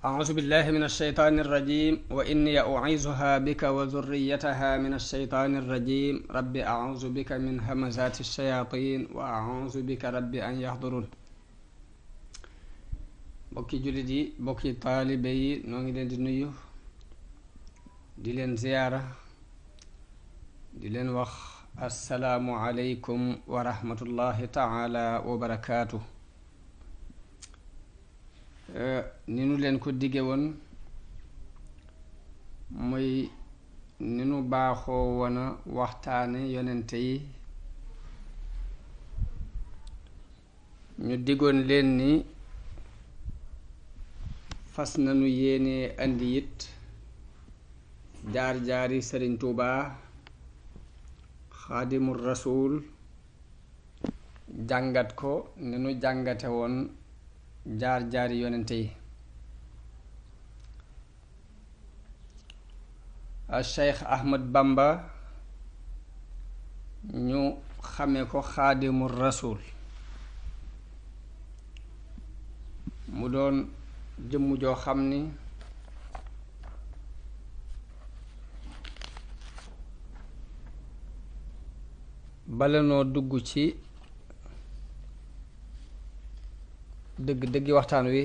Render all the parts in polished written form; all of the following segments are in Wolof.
أعوذ بالله من الشيطان الرجيم وإني أعيذها بك وذريتها من الشيطان الرجيم رب أعوذ بك من همزات الشياطين وأعوذ بك رب أن يحضرون bokki jullit yi bokki taalibe yi noo ngi leen di nuyu di leen ziyaara di leen wax assalaamu aleykum wa rahmatullahi taala wa barakaatu. ni nu leen ko dige woon muy ni nu baaxoo woon a waxtaane yonente yi ñu digoon leen ni fas nanu yéene andi it jaar-jaari Sëriñ Touba xaadimul rasuul jàngat ko ni nu jàngate woon jaar-jaari yonente yi. Cheikh Ahmad Bamba ñu xame ko xaadimul rasuul mu doon jëmm joo xam ni bala noo dugg ci dëgg-dëggi waxtaan wi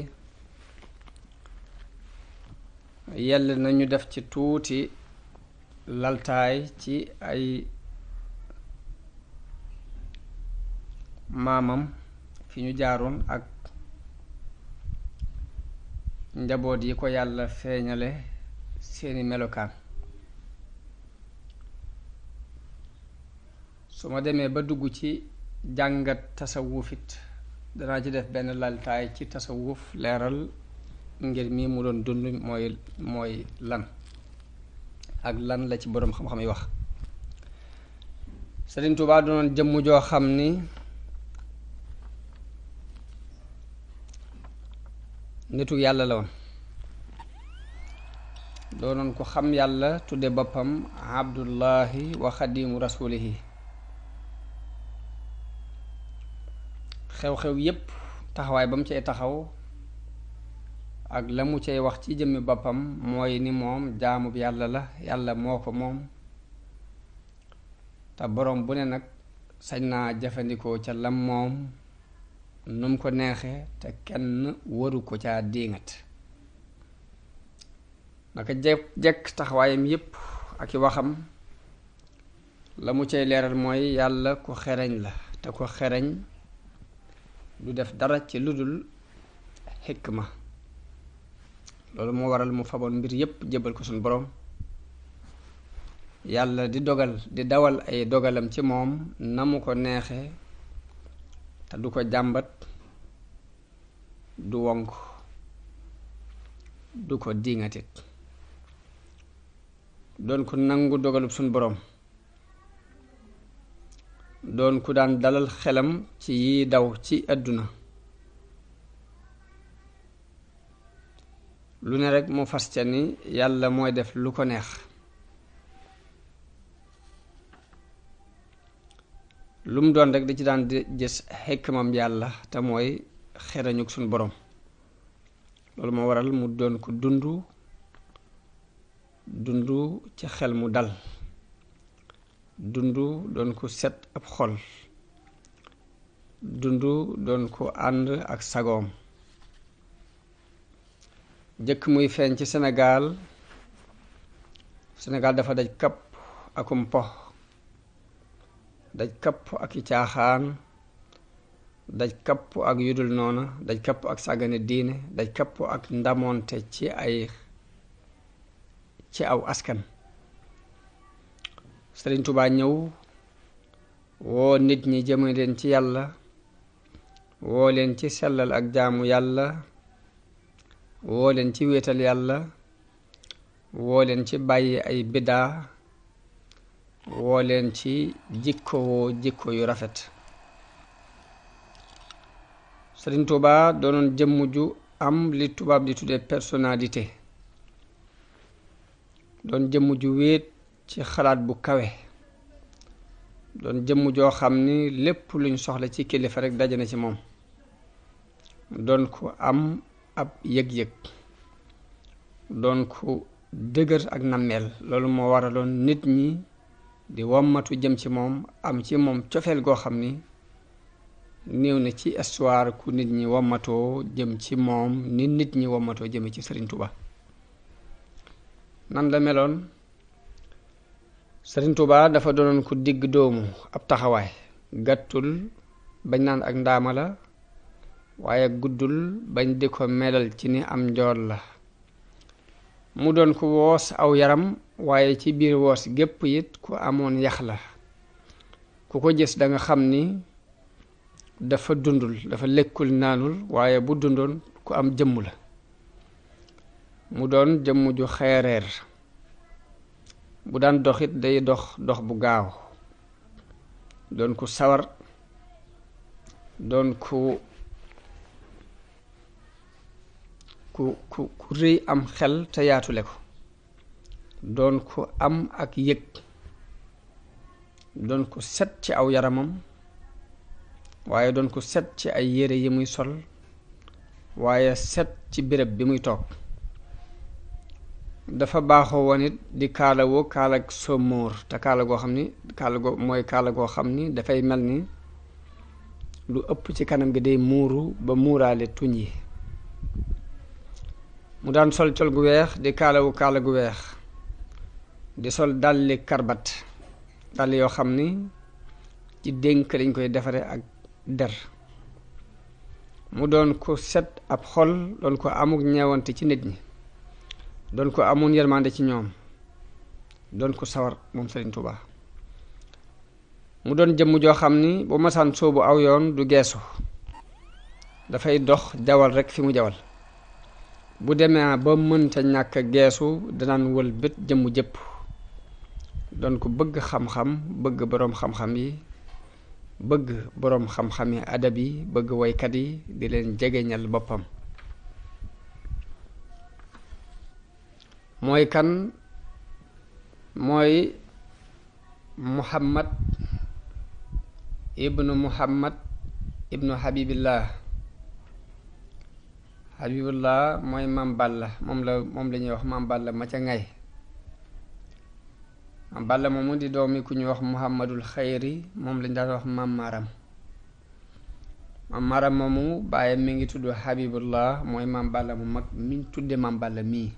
yell nañu def ci tuuti laltaay ci ay maamam fi ñu jaaroon ak njaboot yi ko yàlla feeñale seeni melokaan. su ma demee ba dugg ci jàngat tasawufit danaa ci def benn laltaay ci tasawuf leeral ngir mii mu doon dund mooy lan ak lan la ci boroom xam-xam yi wax. Sëriñ Tuubaa doonoon jëmm joo xam ni nitu yàlla la woon, doonoon ko xam yàlla tudde boppam abdullahi wa xadimu rasulihi. xew-xew yépp taxawaay ba mu cay taxaw ak la mu cay wax ci jëmmi boppam mooy ni moom jaamub yàlla la, yàlla moo ko moom te boroom bu ne nag sañ naa jëfandikoo ca lam moom num ko neexe te kenn waru ko caa diingat. naka jekk taxawaayam yépp ak i waxam la mu cay leeral mooy yàlla ku xereñ la te ku xereñ du def dara ci ludul xikma. loolu moo waral mu faboon mbir yépp jébal ko suñu boroom, yàlla di dogal di dawal ay dogalam ci moom na mu ko neexe te du ko jàmbat, du wonk, du ko diŋatit. doon ku nangu dogalub suñu boroom, doon ku daan dalal xelam ci yi daw ci àdduna. lu ne rekk mu fas ca ni yàlla mooy def lu ko neex. lu mu doon rekk di ci daan di gis xikmam yàlla te mooy xerañuk suñu boroom. loolu moo waral mu doon ko dundu ci xel mu dal, doon ko set ab xol, doon ko ànd ak sagoom. jëkk muy feeñ ci Sénégal dafa daj kapp akum po, daj kapp ak i caaxaan, daj kapp ak yudul noona, daj kapp ak sàggane diine, daj kapp ak ndamoonte ci aw askan. Sëriñ Tuubaa ñëw woo nit ñi jëme leen ci yàlla, woo leen ci sellal ak jaamu yàlla, woo leen ci wéetal yàlla, woo leen ci bàyyi ay biddaa, woo leen ci jikko yu rafet. Sëriñ Tuubaa doonoon jëmm ju am li tubaab di tuddee personnalité, doon jëmm ju wéet ci xalaat bu kawe, doon jëmm joo xam ni lépp luñ soxla ci kilifa rekk daje na ci moom, doon ko am ab yëg-yëg. doon ku dëgër ak nammeel loolu moo waraloon nit ñi di wommatu jëm ci moom am ci moom cofeel goo xam ni néew na ci histoire ku nit ñi wommatoo jëm ci moom ni nit ñi wommatoo jëme ci Sëriñ Touba. nan la meloon Sëriñ Touba dafa doonoon ku digg doomu ab taxawaay gàttul bañ naan ak ndaama la waaye guddul bañ di ko melal ci ni am njool la mu doon ku woos aw yaram waaye ci biir woos gépp it ku amoon yax la ku ko gis danga xam ni dafa dundul dafa lekkul naanul waaye bu dundoon ku am jëmm la mu doon jëmm ju xeereer bu daan doxit day dox bu gaaw doon ku sawar doon ku rëy am xel te yaatule ko doon ku am ak yëg doon ku set ci aw yaramam waaye doon ku set ci ay yére yi muy sol waaye set ci béréb bi muy toog dafa baaxoo woon it di kaalawoo kaalag somóor te kaala goo xam ni kaala goo xam ni dafay mel ni lu ëpp ci kanam gi day muuru ba muuraale tuñ yi mu daan sol col gu weex di kaalawu kaala gu weex di sol dalli karbat dàll yoo xam ni ci dénk lañ koy defare ak der mu doon ko set ab xol doon ko amuk ñeewante ci nit ñi doon ko amoon yërmande ci ñoom doon ko sawar moom Sëriñ Touba mu doon jëmm joo xam ni bu masaan soobu aw yoon du geesu dafay dox jawal rekk fi mu jawal bu demee ba mënta ñàkk geesu danaan wël bët jëmm jëpp doon ko bëgg xam-xam bëgg boroom xam-xam yi bëgg boroom xam-xam yi adab yi bëgg woykat yi di leen jegeñal boppam mooy kan mooy Muhammad ibnu Habibillah mooy Maam Balla moom la ñuy wax Maam Balla ma ca ngay Maam Balla moomu di doomi ku ñuy wax Muhammadul Xayri moom lañ daan wax Maam Maram Maam Maram moomu bàyyi mi ngi tudd Habibullah mooy Maam Balla mu mag miñ tudde Maam Balla mii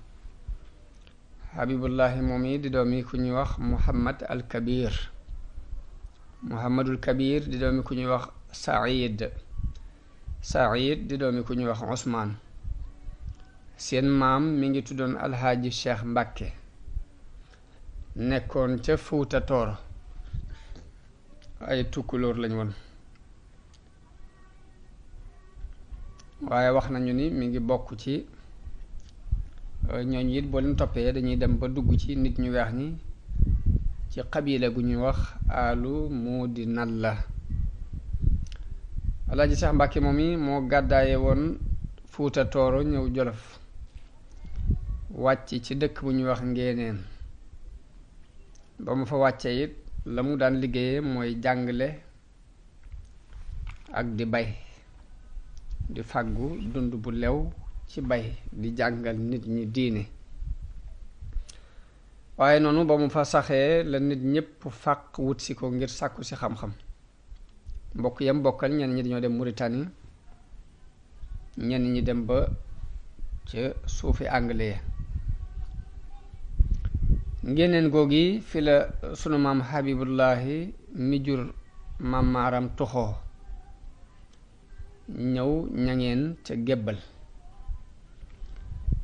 Habibullahi moom yi di doomi ku ñuy wax Muhammadul Kabir di doomi ku ñuy wax Saïd di doomi ku ñuy wax Usmaan seen maam mi ngi tuddoon Alxaaji Cheikh Mbàkke nekkoon ca Fuuta Tooro ay tukkulóor lañ woon waaye wax nañu ni mi ngi bokk ci ñooñu it boo leen toppee dañuy dem ba dugg ci nit ñu weex ñi ci xabila gu ñuy wax alu muudi nalla Alaaji Cheikh Mbàkke moom yi moo gàddaaye woon Fuuta Tooro ñëw Jolof wàcc ci dëkk bu ñuy wax Ngéeneen ba mu fa wàccee it la mu daan liggéeyee mooy jàngale ak di bay di fàggu dund bu lew ci bay di jàngal nit ñi diine waaye noonu ba mu fa saxee la nit ñépp fàq wut si ko ngir sàkku si xam-xam mbokk yam bokkal ñenn ñi dañoo dem Mauritanie ñenn ñi dem ba ca suufi anglais Ngéeneen googi fi la sunu maam Habibullahi mi jur Maam Maaram toxoo ñëw ñangeen ca gébbal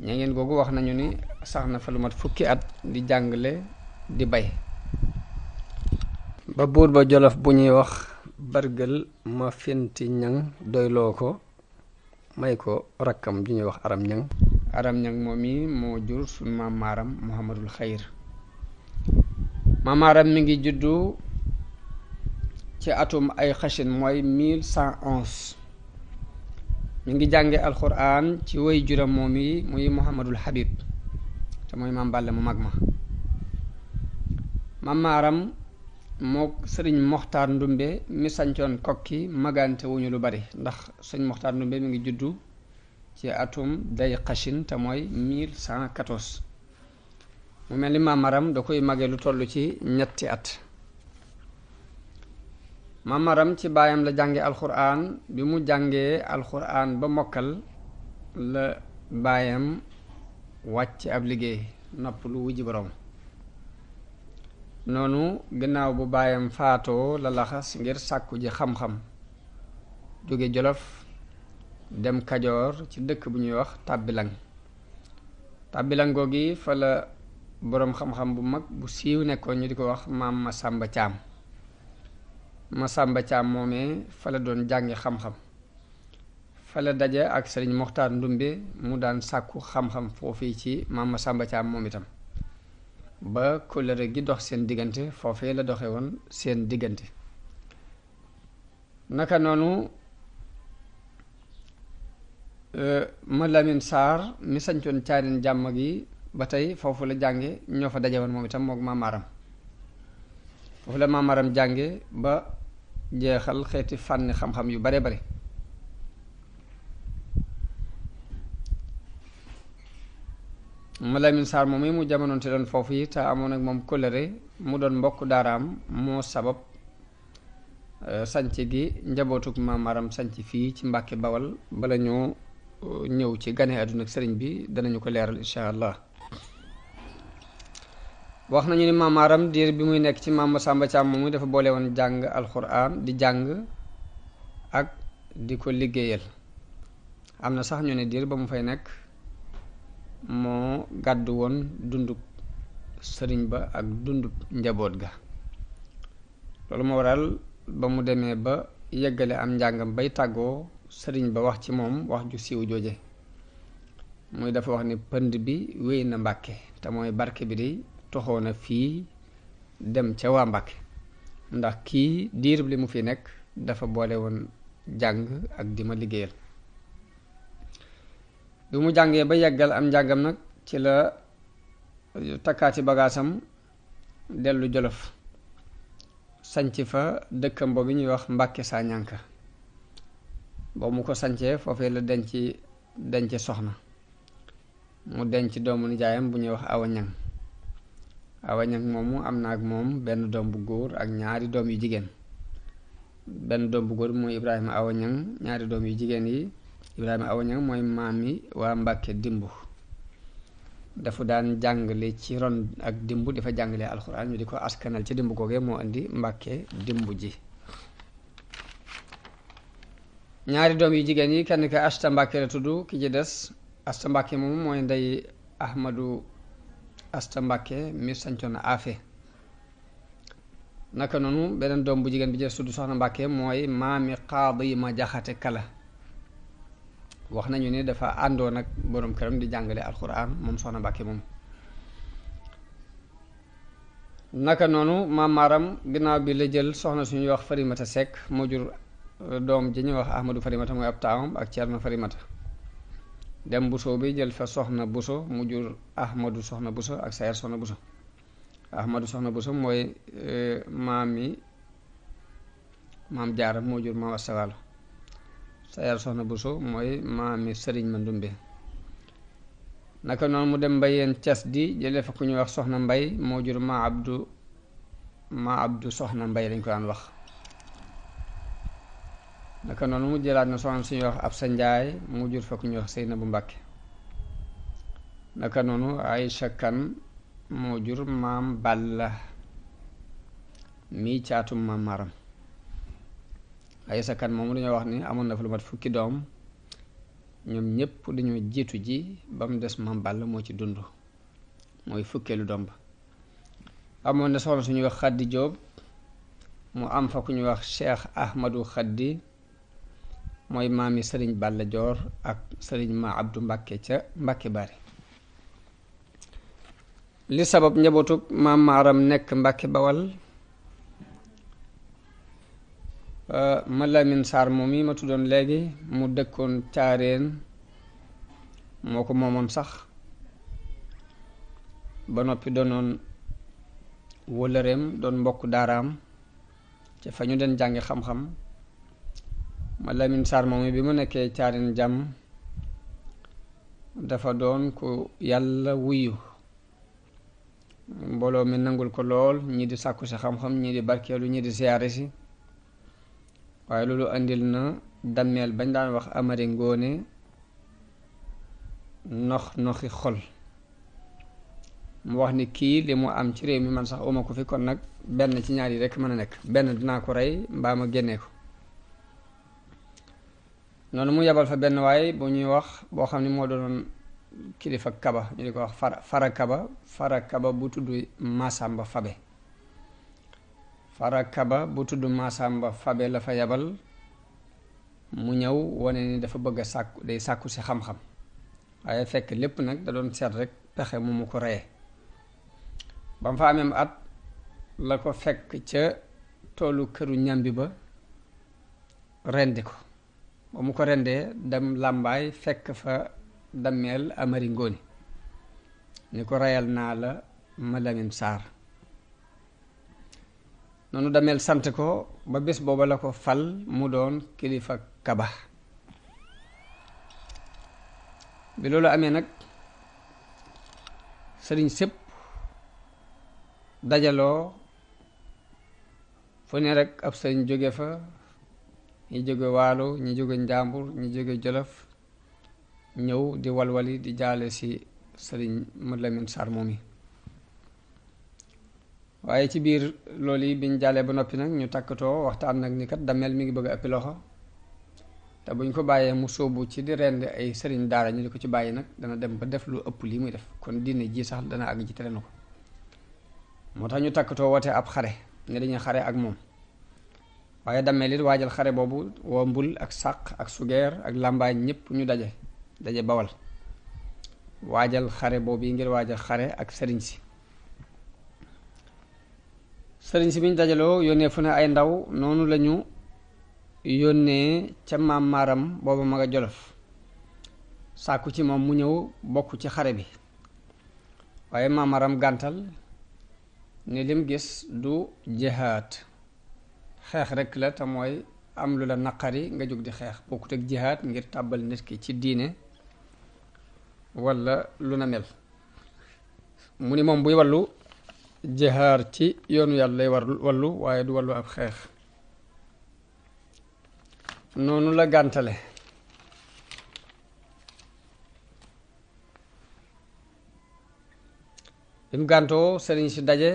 ñangeen googu wax nañu ni sax na fa lu mat fukki at di jàngale di bay ba buur ba Jolof bu ñuy wax bargël ma fenti ñang doyloo ko may ko rakkam ju ñuy wax aram ñang moom mi moo jur sunu maam Maaram Muhammadul Xayr Maam Maaram mi ngi juddu ci atum ay xashin mooy 1111 mi ngi jànge alxuraan ci way juram moom yi muy Muhammadul Habib te mooy Maam Balla mu mag ma Maam Maaram moo sëriñ Moxtaar Ndumbe mi sancoon kokki magante wuñu lu bari ndax sëriñ Moxtaar Ndumbe mi ngi juddu ci atum day xashin te mooy 1114 mu mel ni Maam Maram da koy mage lu toll ci ñetti at. Maam Maram ci baayam la jànge alxuraan. bi mu jàngee alxuraan ba mokkal la baayam wàcc ab liggéey nopp lu wujji boroom. noonu gannaaw bu baayam faatoo la laxas ngir sàkku ji xam-xam jóge Jolof dem Kajoor ci dëkk bu ñuy wax Tàbbilang. Tàbbilang googi fa la boroom xam-xam bu mag bu siiw nekkoon ñu di ko wax maam Masamba Caam. Masamba Caam moomee fa la doon jàngi xam-xam. fa la daje ak Sëriñ Moxtaar Ndumbe mu daan sàkku xam-xam foofii ci maam Masamba Caam moom itam ba kóllëre gi dox seen diggante foofee la doxe woon seen diggante. naka noonu ma Lamin Saar mi sañcoon Caarin jàmm gi ba tey foofu la jànge ñoo fa daje woon moom itam mook Maam Maram. foofu la Maam Maram jànge ba jeexal xeeti fànni xam-xam yu bare bare. ma Lamin Saar moom mu jamonoonte doon foofu yi te amoon ak moom kóllëre mu doon mbokk daaraam moo sabab sanc gi njabootuk Maam Maram sanc fii ci Mbàkke Bawal bala ñoo ñëw ci gane àdduna ak sëriñ bi danañu ko leeral insha allah. wax nañu ni Maam Maram diir bi muy nekk ci maam Masamba Caam moomu dafa boole woon jàng alxuraan di jàng ak di ko liggéeyal. am na sax ñu ne diir ba mu fay nekk moo gàddu woon dundub sëriñ ba ak dundub njaboot ga. loolu moo waral ba mu demee ba yeggale am njàngam bay tàggoo sëriñ ba wax ci moom wax ju siiw jooje muy dafa wax ni pënd bi wéy na Mbàkke te mooy barke bi di toxoo na fii dem ca waa Mbàkke ndax kii diirub li mu fi nekk dafa boole woon jàng ak di ma liggéeyal. bi mu jàngee ba yeggal am njàngam nag ci la takkaati bagaasam dellu Jolof sanc fa dëkkam boobu ñuy wax Mbàkke saa ñànka. boobu mu ko sancee foofee la denc soxna mu denc doomu nijaayam bu ñuy wax Awa Ñang. Awa Ñang moomu am na ak moom benn doom bu góor ak ñaari doom yu jigéen. benn doom bu góor mooy Ibrahima Awa Ñang, ñaari doom yu jigéen yi Ibrahima Awa Ñang mooy maam yi waa Mbàkke dimbu. dafa daan jàngale ci ron ak dimbu dafa jàngale alxuraan ñu di ko askanal ci dimbu googee moo indi Mbàkke dimbu ji. ñaari doom yu jigéen yi kenn ka Asta Mbàkke la tudd, ki ci des Asta Mbàkke moom mooy ndey Ahmadu Asta Mbàkke mi sancoon Afe. naka noonu beneen doom bu jigéen bi jël tudd Soxna Mbàkke mooy maami Qaadi ma Jaxate Kala. wax nañu ni dafa àndoon ak boroom këram di jàngale alxuraan moom Soxna Mbàkke moom. naka noonu Maam Maram ginnaaw bi la jël soxna suñuy wax Farimata Sekk moo jur doom ji ñuy wax Ahmadu Farimata mooy ab taawam ak Ceerno Farimata. dem Buso bi jël fa Soxna Buso mu jur Ahmadu Soxna Buso ak Sayar Soxna Buso. Ahmadu Soxna Buso mooy maam Jaara moo jur Maam Asta Waalo. Sayar Soxna Buso mooy maami Sëriñ Mandumbe. naka noonu mu dem Mbayeen Cas di jëlee fa ku ñuy wax Soxna Mbay moo jur ma Abdu Soxna Mbay lañ ko daan wax. naka noonu mu jëlaat na soxna suñuy wax Absa Njaay mu jur fa ku ñuy wax Seynabu Mbàkke. naka noonu Aysa Kan moo jur maam Balla mii caatum Maam Maram. Aysa Kan moomu dañoo wax ni amoon na fa lu mat fukki doom ñoom ñépp dañoo jiitu ji ba mu des Maam Balla moo ci dund mooy fukkeelu doom ba. amoon na soxna suñuy wax Xaddi Jóob mu am fa ku ñuy wax Cheikh Ahmadu Xaddi mooy maami Sëriñ Balla Joor ak Sëriñ Ma Abdu Mbàkke ca Mbàkke Bari. li sabab njabootug Maam Maram nekk Mbàkke Bawal ma Lamin Saar moom yi ma tuddoon léegi mu dëkkoon Caareen moo ko moomoon sax ba noppi doonoon wëllëreem doon mbokk daaraam ca fa ñu den jàngi xam-xam. ma Lamin Saar moom yi bi mu nekkee Caareen jàmm dafa doon ku yàlla wuyu mbooloo mi nangul ko lool ñi di sàkku si xam-xam ñi di barkeelu ñi di siyaare si waaye loolu andil na dammeel bañ daan wax Amari Ngoone noxi xol mu wax ni kii li mu am ci réew mi man sax uma ko fi kon nag benn ci ñaar yi rekk mën a nekk benn dinaa ko rey mbaa ma génnee ko noonu mu yebal fa benn waay bu ñuy wax boo xam ne moo doon kilifa kaba ñu di ko wax fara kaba bu tudd Masamba Fabe fara kaba bu tudd Masamba Fabe la fa yebal mu ñëw wane ni dafa bëgg a sàkku day sàkku si xam-xam waaye fekk lépp nag da doon seet rek pexe mu ko reyee ba mu fa ameem at la ko fekk ca toolu këru ñambi ba rendi ko ba mu ko rendee dem làmbaay fekk fa dammeel Amari Ngoone ni ko reyal naa la ma Lamin Saar noonu dammeel sant ko ba bés booba la ko fal mu doon kilifa kaba bi loolu amee nag sëriñ sépp dajaloo fu ne rek ab sëriñ jóge fa ñi jóge waalo ñi jóge njàmbur ñi jóge jolof ñëw di walwali di jaale ci sëriñ Mad Lamin Saar moom yi waaye ci biir loolu yi biñ jaalee ba noppi nag ñu takkatoo waxtaan nag ni kat dammeel mi ngi bëgg a ëppi loxo te buñ ko bàyyee mu sóobu ci di rend ay sëriñ daara ñu di ko ci bàyyi nag dana dem ba def lu ëpp lii muy def kon diine ji sax dana àgg ci tere na ko moo tax ñu takkatoo woote ab xare ne dañuy xare ak moom waaye dammeel it waajal xare boobu woo mbul ak sàq ak sugeer ak làmbaay ñépp ñu daje bawal waajal xare boobu yi ngir waajal xare ak sëriñ si bi ñu dajaloo yónnee fu ne ay ndaw noonu lañu yónnee ca maam maaram booba ma nga jolof sàkku ci moom mu ñëw bokk ci xare bi waaye maam maaram gàntal ni lim gis du jihaad xeex rekk la te mooy am lu la naqari nga jóg di xeex bokkut ak jihaad ngir tàbbal nit ki ci diine walla lu na mel mu ni moom buy wallu jihaar ci yoonu yàlla lay wallu waaye du wallu ab xeex noonu la gàntale bi mu gàntoo sëriñ si daje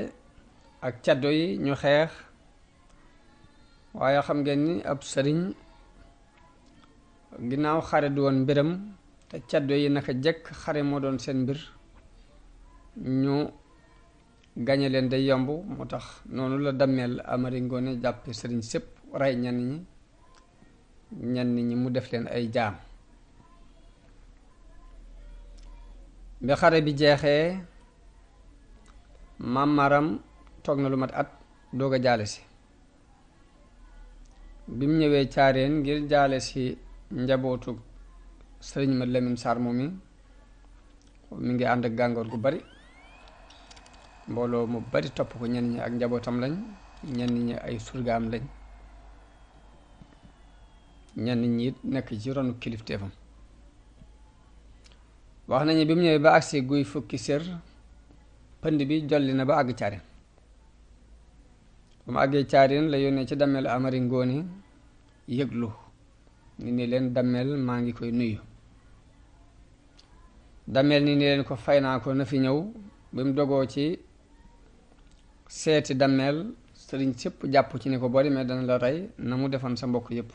ak caddo yi ñu xeex waaye xam ngeen ni ab sëriñ ginnaaw xare du woon mbiram te caddo yi naka jekk xare moo doon seen mbir ñu gañe leen day yomb moo tax noonu la dammeel Amari Ngoone jàppe sëriñ sépp rey ñenn ñi mu def leen ay jaam bi xare bi jeexee maam Maram toog na lu mat at doog a jaale si bi mu ñëwee caareen ngir jaale si njabootu sëriñ Mad Lamin Saar moom mi ngi ànd ak gàngoor gu bari mbooloo mu bari topp ko ñenn ñi ak njabootam lañ ñenn ñi ay surgaam lañ ñenn ñi it nekk ci ronu kilifteefam wax nañu bi mu ñëwee ba agsi guy fukki sér pënd bi jolli na ba àgg caareen bu mu àggee caareen la yónnee ci dammeel Amari Ngoone yëglu ni leen dammeel maa ngi koy nuyu dammeel ni leen ko fay naa ko na fi ñëw bi mu dogoo ci seeti dammeel sëriñ sépp jàpp ci ni ko boo demee dana la rey na mu defoon sa mbokk yépp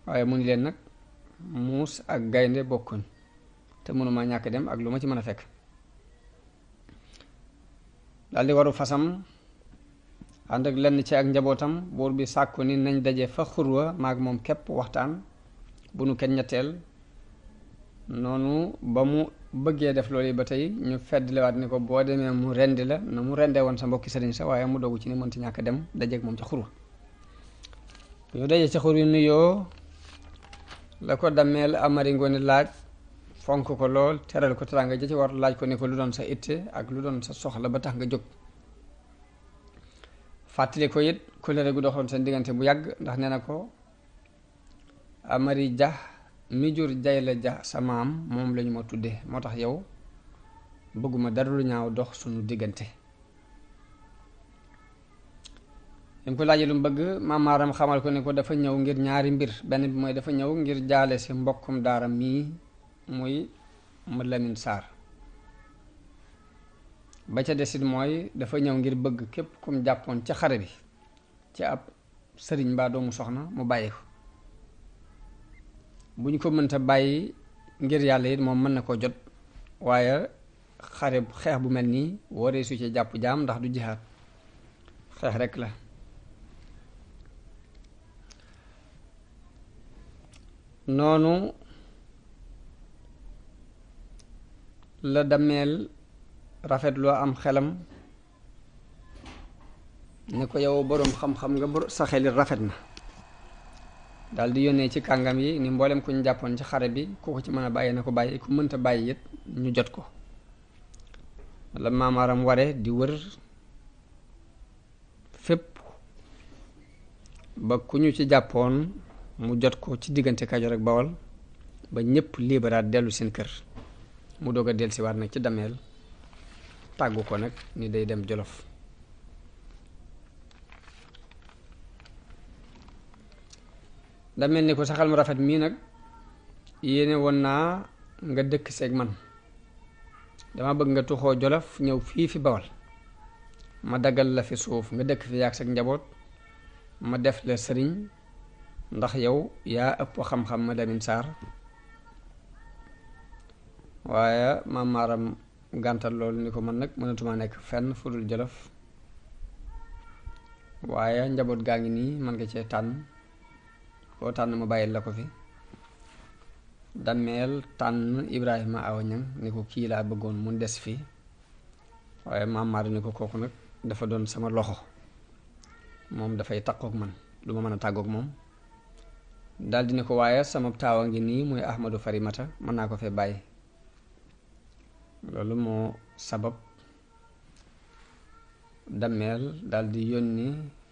waaye mu ni leen nag muus ak gaynde bokkuñ te mënuma ñàkk dem ak lu ma ci mën a fekk daldi waru fasam ànd ak lenn ci ak njabootam buur bi sàkku ni nañ daje fa xurwa maag moom képp waxtaan bu nu kenn ñetteel noonu ba mu bëggee def loolu yi ba tey ñu feddliwaat ni ko boo demee mu rendi la na mu rendee woon sa mbokki sëriñ sa waaye mu dogu ci ni mënti ñàkk dem dajeeg moom ca xurwa ñu daje ca xur yu nuyoo la ko dammeel Amari Ngoone laaj fonk ko lool teral ko teraanga ja ci war laaj ko ni ko lu doon sa itte ak lu doon sa soxla ba tax nga jóg fàttali ko it kóllëre gu doxoon seen diggante bu yàgg ndax nee na ko Amari Ja mi jur Jayla Ja sa maam moom lañu ma tudde moo tax yow bëgguma dara lu ñaaw dox sunu diggante. bi mu ko laajee lu mu bëgg maam Maaram xamal ko ne ko dafa ñëw ngir ñaari mbir, benn bi mooy dafa ñëw ngir jaale si mbokkum daara mii muy ma Lamin Saar, ba ca desit mooy dafa ñëw ngir bëgg képp kum jàppoon ca xare bi ci ab sëriñ mbaa doomu soxna mu bàyyi ko, bu ñu ko mënta bàyyi ngir yàlla it moom mën na ko jot, waaye xeex bu mel nii waree su ci jàpp jaam ndax du jihaad, xeex rekk la. noonu la dameel rafetloo am xelam ne ko yow boroom xam-xam nga sa xelit rafet na, daal di yónnee ci kàngam yi ni mboolem ku ñu jàppoon ci xare bi ku ko ci mën a bàyyi na ko bàyyi, ku mënta bàyyi it ñu jot ko. la Maam Maaram ware di wër fépp ba ku ñu ci jàppoon mu jot ko ci diggante Kajoor ak Bawol ba ñépp liberaat dellu seen kër, mu doog a dellusiwaat nag ci dameel tàggu ko nag ni day dem Jolof. dameel ni ko saxal mu rafet mii nag yéene woon naa nga dëkk seeg man, dama bëgg nga tuxoo Jolof ñëw fii fi Bawol, ma daggal la fi suuf nga dëkk fi yaag sag njaboot, ma def la sëriñ ndax yow yaa ëpp xam-xam ma Lamin Saar. waaye Maam Maaram gàntal loolu ni ko man nag mënatuma nekk fenn fudul Jolof, waaye njaboot gaa ngi nii man nga cee tànn, koo tànn ma bàyyil la ko fi. dameel tànn Ibrahima Awa Ñang ni ko kii laa bëggoon mun des fi, waaye Maam Maaram ni ko kooku nag dafa doon sama loxo, moom dafay takkook man lu ma mën a tàggook moom. daldi ni ko waaye sama taawa ngi nii muy Ahmadu Farimata mën naa ko fee bàyyi. loolu moo sabab dameel daldi yónni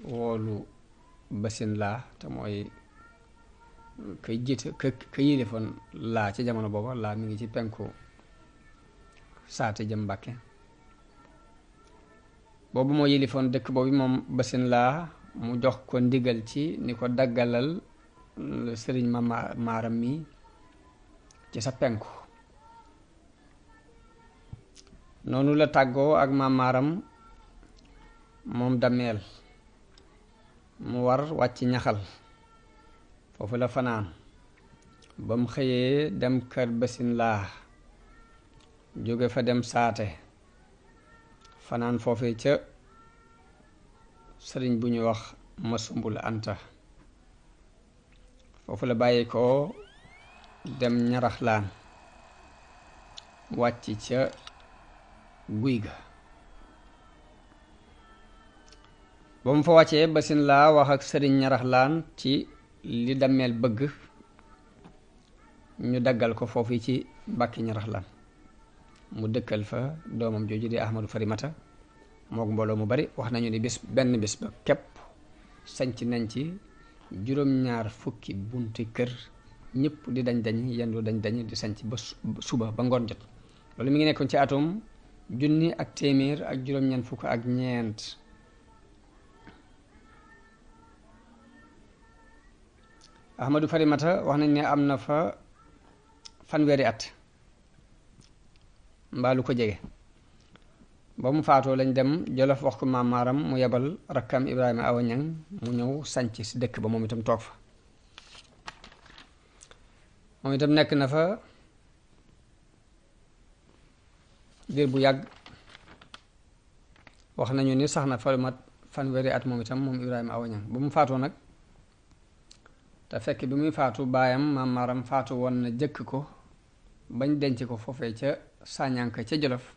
woolu basin laa te mooy kay jiite ka yilifoon laa ci jamono booba, laa mi ngi ci penku saate jëm Mbàkke, boobu moo yilifoon dëkk boobu moom basin laa, mu jox ko ndigal ci ni ko daggalal sëriñ ma Maaram mi ci sa penku. noonu la tàggoo ak Maam Maaram moom dameel, mu war wàcc ñaxal, foofu la fanaan ba mu xëyee dem kër basin laa, jóge fa dem saate, fanaan foofee ca sëriñ bu ñuy wax Masumbul Anta, foofu la bàyyi ko dem Ñaraxlaan, wàcc ca guy ga. ba mu fa wàccee basin laa wax ak sëriñ Ñaraxlaan ci li dameel bëgg ñu daggal ko foofu ci Mbàkke Ñaraxlaan, mu dëkkal fa doomam jooju di Ahmadu Farimata mook mbooloo mu bari. wax nañu ni benn bis ba képp sanc nañ ci juróom-ñaar fukki bunti kër, ñëpp di dañ yendu dañ di sanc ba suba ba ngoon jot. loolu mi ngi nekkoon ci atum 1924. Ahmadu Farimata wax nañ ne am na fa fanweeri at mbaa lu ko jege. ba mu faatoo lañ dem Jolof wax ko Maam Maaram mu yebal rakkam Ibrahima Awa Ñang mu ñëw sanc si dëkk ba moom itam toog fa. moom itam nekk na fa diir bu yàgg, wax nañu ni sax na fa lu mat fanweeri at moom itam moom Ibrahima Awa Ñang. ba mu faatoo nag te fekk bi muy faatu baayam Maam Maaram faatu woon na jëkk ko bañ denc ko foofee ca Sañanka ca Jolof.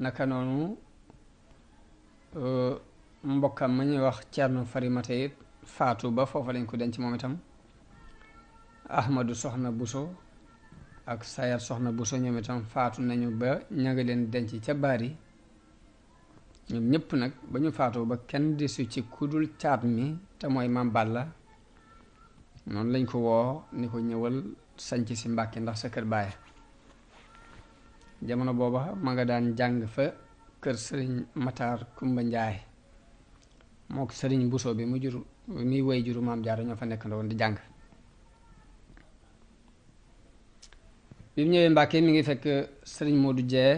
naka noonu mbokkam ma ñuy wax Cerno Farimata it faatu ba foofa lañ ko denc moom itam. Ahmadu Soxna Buso ak Sayar Soxna Buso ñoom itam faatu nañu ba ña nga leen denc ca Baari. ñoom ñëpp nag ba ñu faatu ba kenn desu ci kudul caat mi te mooy Maam Balla noonu lañ ko woo ni ko ñëwal sanc si Mbàkke ndax sa kër baay. jamono booba ma nga daan jàng fa kër sëriñ Matar Kumba Njaay moo ko sëriñ Buso bi mu jur muy woy juru maam Jaara ñoo fa nekk ndoon di jàng. bi mu ñëwee Mbàkke mi ngi fekk sëriñ Moodu Jee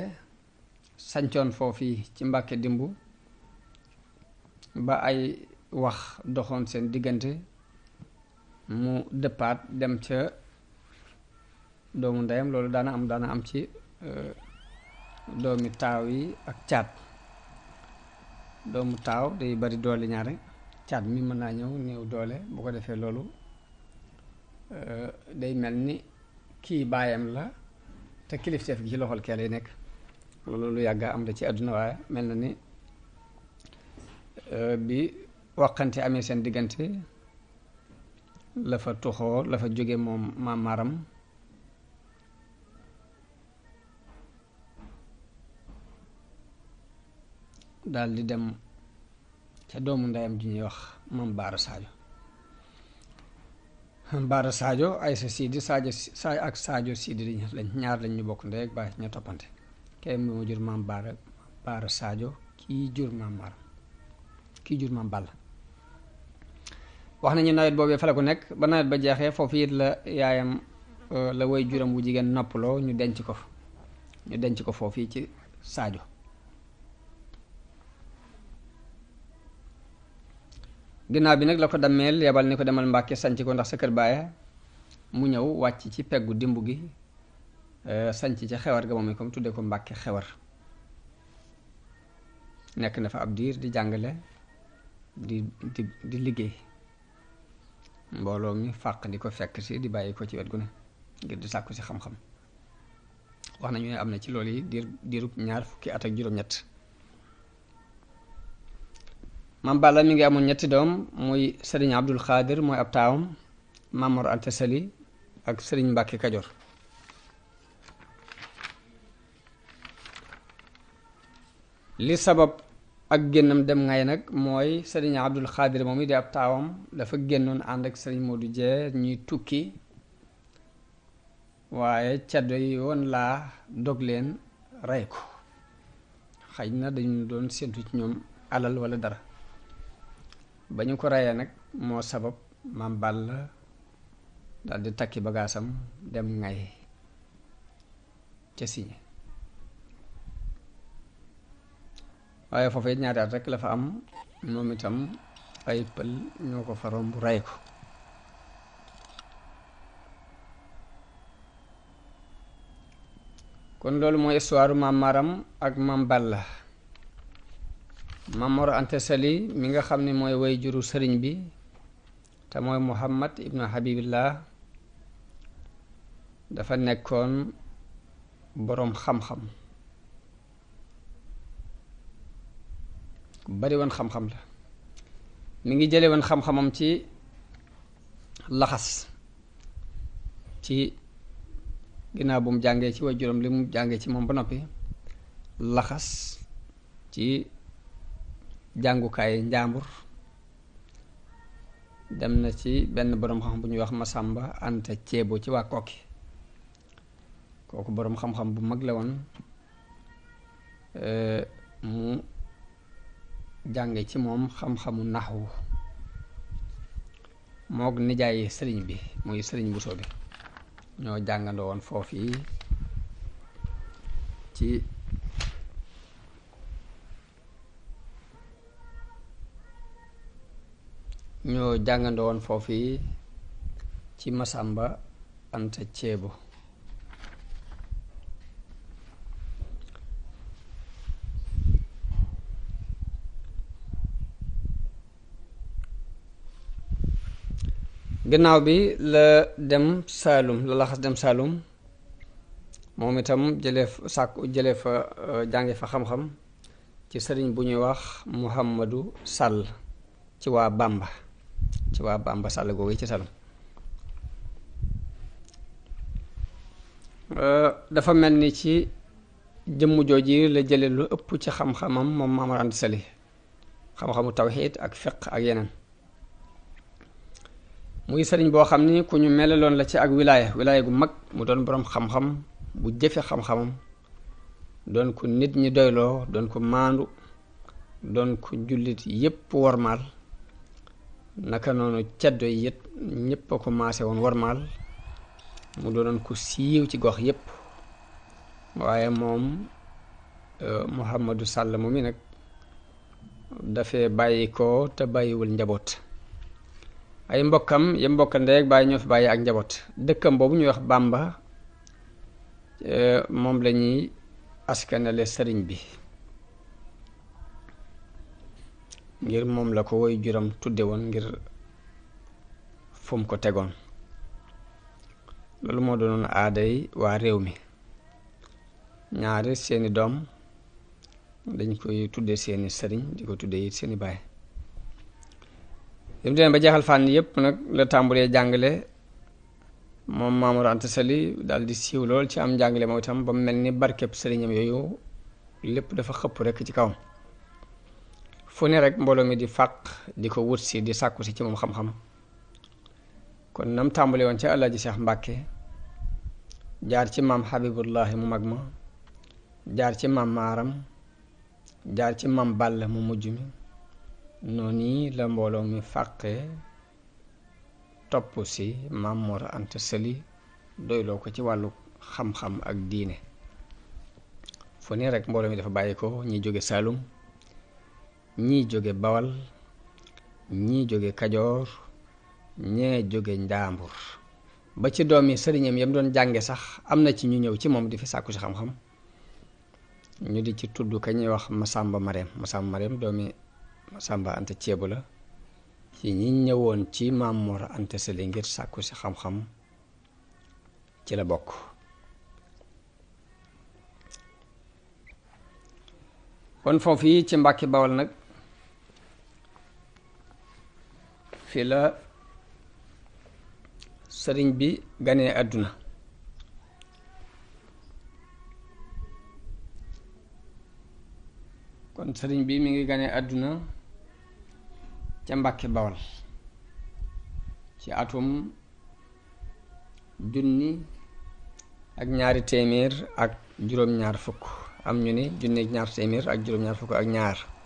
sancoon foofii ci Mbàkke dimbu ba ay wax doxoon seen diggante mu dëppaat dem ca doomu ndeyam. loolu daana am ci doomi taaw yi ak caat. doomu taaw day bari doole ñaare, caat mi mën naa ñëw néew doole. bu ko defee loolu day mel ni kii baayam la te kilifteef gi ci loxol kee lay nekk. loolu lu yàgga am da ci àdduna, waaye mel na ni bi waxante amee seen diggante la fa tuxoo la fa jóge moom maam Maram daal di dem ca doomu ndeyam ju ñuy wax maam Baara Sadio. Baara Sadio ay sa Sidi Sadio ak Sadio Sidi lañ ñaar lañ ñu bokk ndey ak baay ña toppante. kay moo jur maam Baara Sadio, kii jur maam Maram, kii jur maam Balla. wax nañu nawet boobee fa la ko nekk ba nawet ba jeexee foofu it la yaayam la way juram wu jigéen noppaloo ñu denc ko foofu ci Sadio. ginnaaw bi nag la ko dammeel yebal ni ko demal Mbàkke sanc ko ndax sa kër baaya. mu ñëw wàcc ci peggu dimbu gi sanc ci xewar ga moom itam tudde ko Mbàkke xewar. nekk na fa ab diir di jàngale di liggéey. mbooloo mi fàq di ko fekk si di bàyyi ko ci wet gu ne ngir di sàkku si xam-xam. wax nañu ne am na ci loolu yi diirub 20 at ak juróom-ñett. Maam Balla mi ngi amoon ñetti doom muy sëriñ Abdul Xaadir mooy ab taawam, Maam Mor Anta Sali ak sëriñ Mbàkke Kajoor. li sabab ak génnam dem ngay nag mooy sëriñ Abdul Xaadir moom it di ab taawam dafa génnoon ànd ak sëriñ Moodu Jee ñuy tukki, waaye caddo yi woon laa dog leen rey ko. xëy na dañu doon séntu ci ñoom alal wala dara. ba ñu ko reyee nag moo sabab Maam Balla dal di takki bagaasam dem ngay ca Siñe. waaye foofu it ñaari at rek la fa am, moom itam ay pël ñoo ko fa romb rey ko. kon loolu mooy histoire Maam Maram ak Maam Balla. Maam Mor Anta Sali mi nga xam ne mooy way juru sëriñ bi te mooy Muhammad ibnu Habibillah dafa nekkoon boroom xam-xam, bari woon xam-xam la. mi ngi jële woon xam-xamam ci laxas, ci ginnaaw bu mu jàngee ci way juróom li mu jàngee ci moom ba noppi laxas ci jàngukaay njàmbur dem na ci benn boroom xam-xam bu ñuy wax Masamba Anta Ceebo ci waa Kokki. kooku boroom xam-xam bu mag la woon, mu jànge ci moom xam-xamu naxwu mook nijaay sëriñ bi muy sëriñ Buso bi ñoo jàngandoo woon foofii ci Masamba Anta Ceebo. gannaaw bi la dem Saalum la laxas dem Saalum moom itam jëlee fa jànge fa xam-xam ci sëriñ bu ñuy wax Muhammadu Sàll ci waa Bamba Sàll googu ci Saalum. dafa mel ni ci jëmm jooji la jële lu ëpp ci xam-xamam moom Maam Mor Anta Sali, xam-xamu tawxiid ak fiq ak yeneen. muy sëriñ boo xam ni ku ñu melaloon la ci ak wilaaya gu mag mu doon boroom xam-xam bu jëfe xam-xamam doon ko nit ñi doyloo doon ko maandu doon ko jullit yépp warmaal naka noonu ceddo yi it ñépp a ko maase woon warmaal mu doonoon ko siiw ci gox yépp waaye moom Mouhamadou Sall mu mi nag dafee bàyyi ko te bàyyiwul njaboot ay mbokkam ya mbokka ndey ak bàyyi ñoo fi bàyyi ak njaboot dëkkam boobu ñuy wax Bamba moom la ñuy askanale sëriñ bi ngir moom la ko woy juram tudde woon ngir fu mu ko tegoon loolu moo doonoon aaday waa réew mi ñaari seeni doom dañ koy tudde seeni sëriñ di ko tudde it seeni baay yém demee ba jeexal fànn yépp nag la tàmbulee jàngale moom Mamour Anta Sali daal di siiw lool ci am jàngale moom itam ba mel ni barkeb sëriñam yooyu lépp dafa xëpp rekk ci kawam fu ne rek mbooloo mi di fàq di ko wut si di sàkku si ci moom xam-xam kon nam tàmbale woon ca Alaaji Seex Mbàkke jaar ci maam Habibullahi mu mag ma jaar ci maam Maaram jaar ci maam Balla mu mujj mi noonu la mbooloo mi fàqee topp si maam Mor Anta Sali doyloo ko ci wàllu xam-xam ak diine fu ne rek mbooloo mi dafa bàyyi ko ñi jóge Saalum ñii jóge Bawal ñii jóge Kajoor ñee jóge Njaambur ba ci doomi sëriñam yam doon jànge sax am na ci ñu ñëw ci moom di fi sàkku si xam-xam ñu di ci tudd ka ñuy wax Masamba Mareem doomi Masamba Anta Ceebu la ci ñi ñëwoon ci Maam Mor Anta Sali ngir sàkku si xam-xam ci la bokk kon foofu yi ci Mbàkke Bawal nag fi la sëriñ bi ganee àdduna kon sëriñ bi mi ngi ganee àdduna ca Mbàkke Bawal ci atum 1220 am ñu ni 1220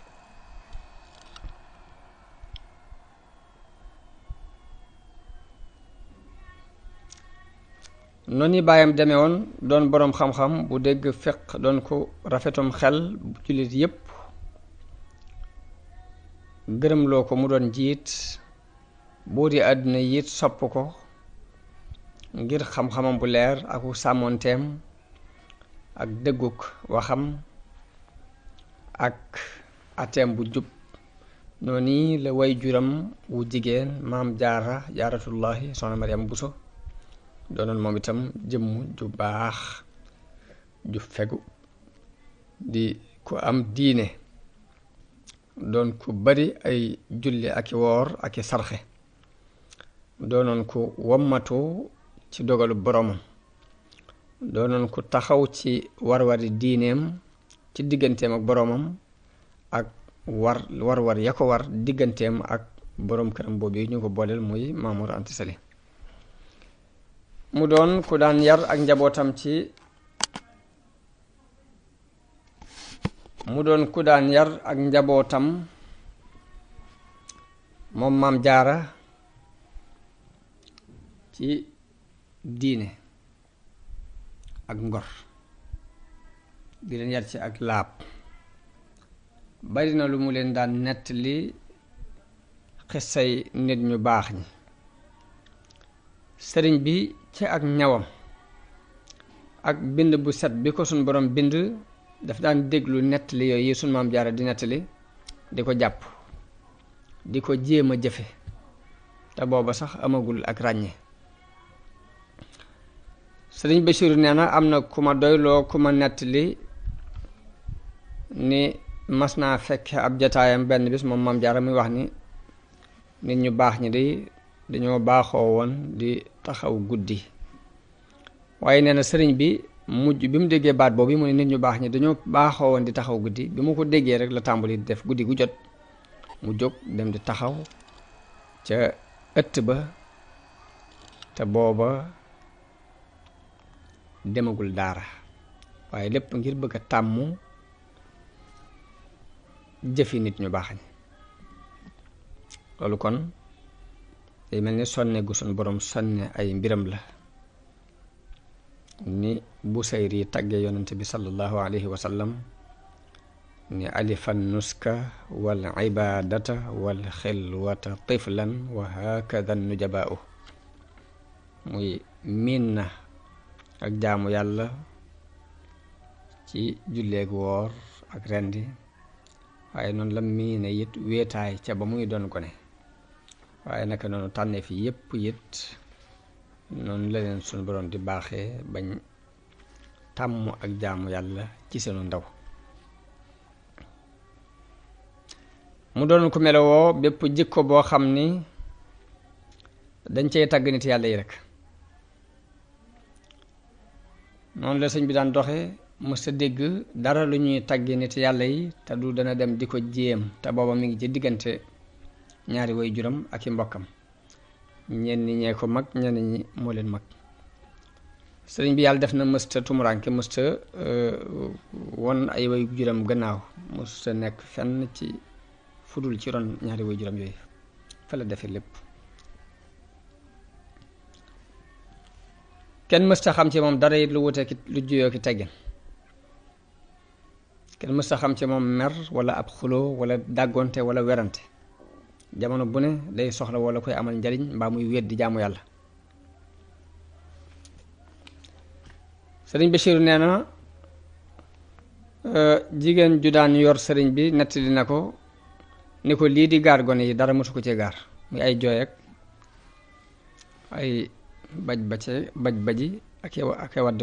noonu baayam demee woon doon boroom xam-xam bu dégg fiq doon ko rafetum xel bu jullit yépp gërëmloo ko mu doon jiit boo di àdduna yit sopp ko ngir xam-xamam bu leer aku sàmmoonteem ak dëgguk waxam ak ateem bu jub noonu la way juram wu jigéen maam jaaratullahi soxna Mariam Buso doonoon moom itam jëmm ju baax ju fegu di ku am diine doon ku bari ay julli ak i woor ak i sarxe doonoon ku wommatu ci dogalu boromam doonoon ku taxaw ci war-wari diineem ci digganteem ak boromam ak war ya ko war digganteem ak borom këram boobu ñu ko booleel muy Mamour Anta Sali mu doon ku daan yar ak njabootam moom maam jaara ci diine ak ngor di leen yar ci ak laab bari na lu mu leen daan nettali xissay nit ñu baax ñi sëriñ bi ci ak ñawam ak bind bu set bi ko suñ borom bind daf daan déglu nettali yooyu yi suñ maam jaara di nettali di ko jàpp di ko jéem a jëfe te booba sax amagul ak ràññe sëriñ Basiiru nee na am na ku ma doyloo ku ma nettali ni mas naa fekk ab jataayam benn bis moom maam jaara muy wax ni nit ñu baax ñi dañoo baaxoo woon di taxaw guddi waaye nee na sëriñ bi mujj bi mu déggee baat boobu mu ne nit ñu baax ñi dañoo baaxoo woon di taxaw guddi bi mu ko déggee rek la tàmbali di def guddi gu jot mu jóg dem di taxaw ca ëtt ba te booba demagul daara waaye lépp ngir bëgg a tàmm jëfi nit ñu baax ñi. loolu kon day mel ni sonne gu sun borom sonne ay mbiram la ni Busayri tagge yonent bi sallallahu alayhi wa sallam ni alifan nuska wal ibadata wal xilwata tiflan wa hakada nujabaa'u muy miin na ak jaamu yàlla ci julleeg woor ak rendi waaye noonu la miine it wéetaay ca ba muy doon gone waaye naka noonu tànnee fi yépp it noonu la leen sunu borom di baaxee bañ tàmm ak jaamu yàlla ci seenu ndaw. mu doon ko melowoo bépp jikko boo xam ni dañ cey tàgg nit yàlla yi rek. noonu la sëñ bi daan doxe mësta dégg dara lu ñuy tàgge nit yàlla yi te du dana dem di ko jéem te booba mi ngi ci diggante ñaari way juram ak i mbokkam ñenn ñee ko mag ñenn ñi moo leen mag. sëriñ bi yàlla def na mësta tumuranke mësta won ay way juram gannaaw mësta nekk fenn ci fudul ci ron ñaari way juram yooyu fa la defe lépp. kenn mësta xam ci moom dara it lu wute ki lu juyoo ki teggin. kenn mësta xam ci moom mer wala ab xuloo wala dàggonte wala werante jamono bu ne day soxla wala koy amal njariñ mbaa muy weddi jaamu yàlla. sëriñ Bachiru nee na jigéen ju daan yor sëriñ bi nettali na ko ni ko lii di gaar gone yi dara mësu ko ci gaar muy ay jooy ak ay baj baji ak wadd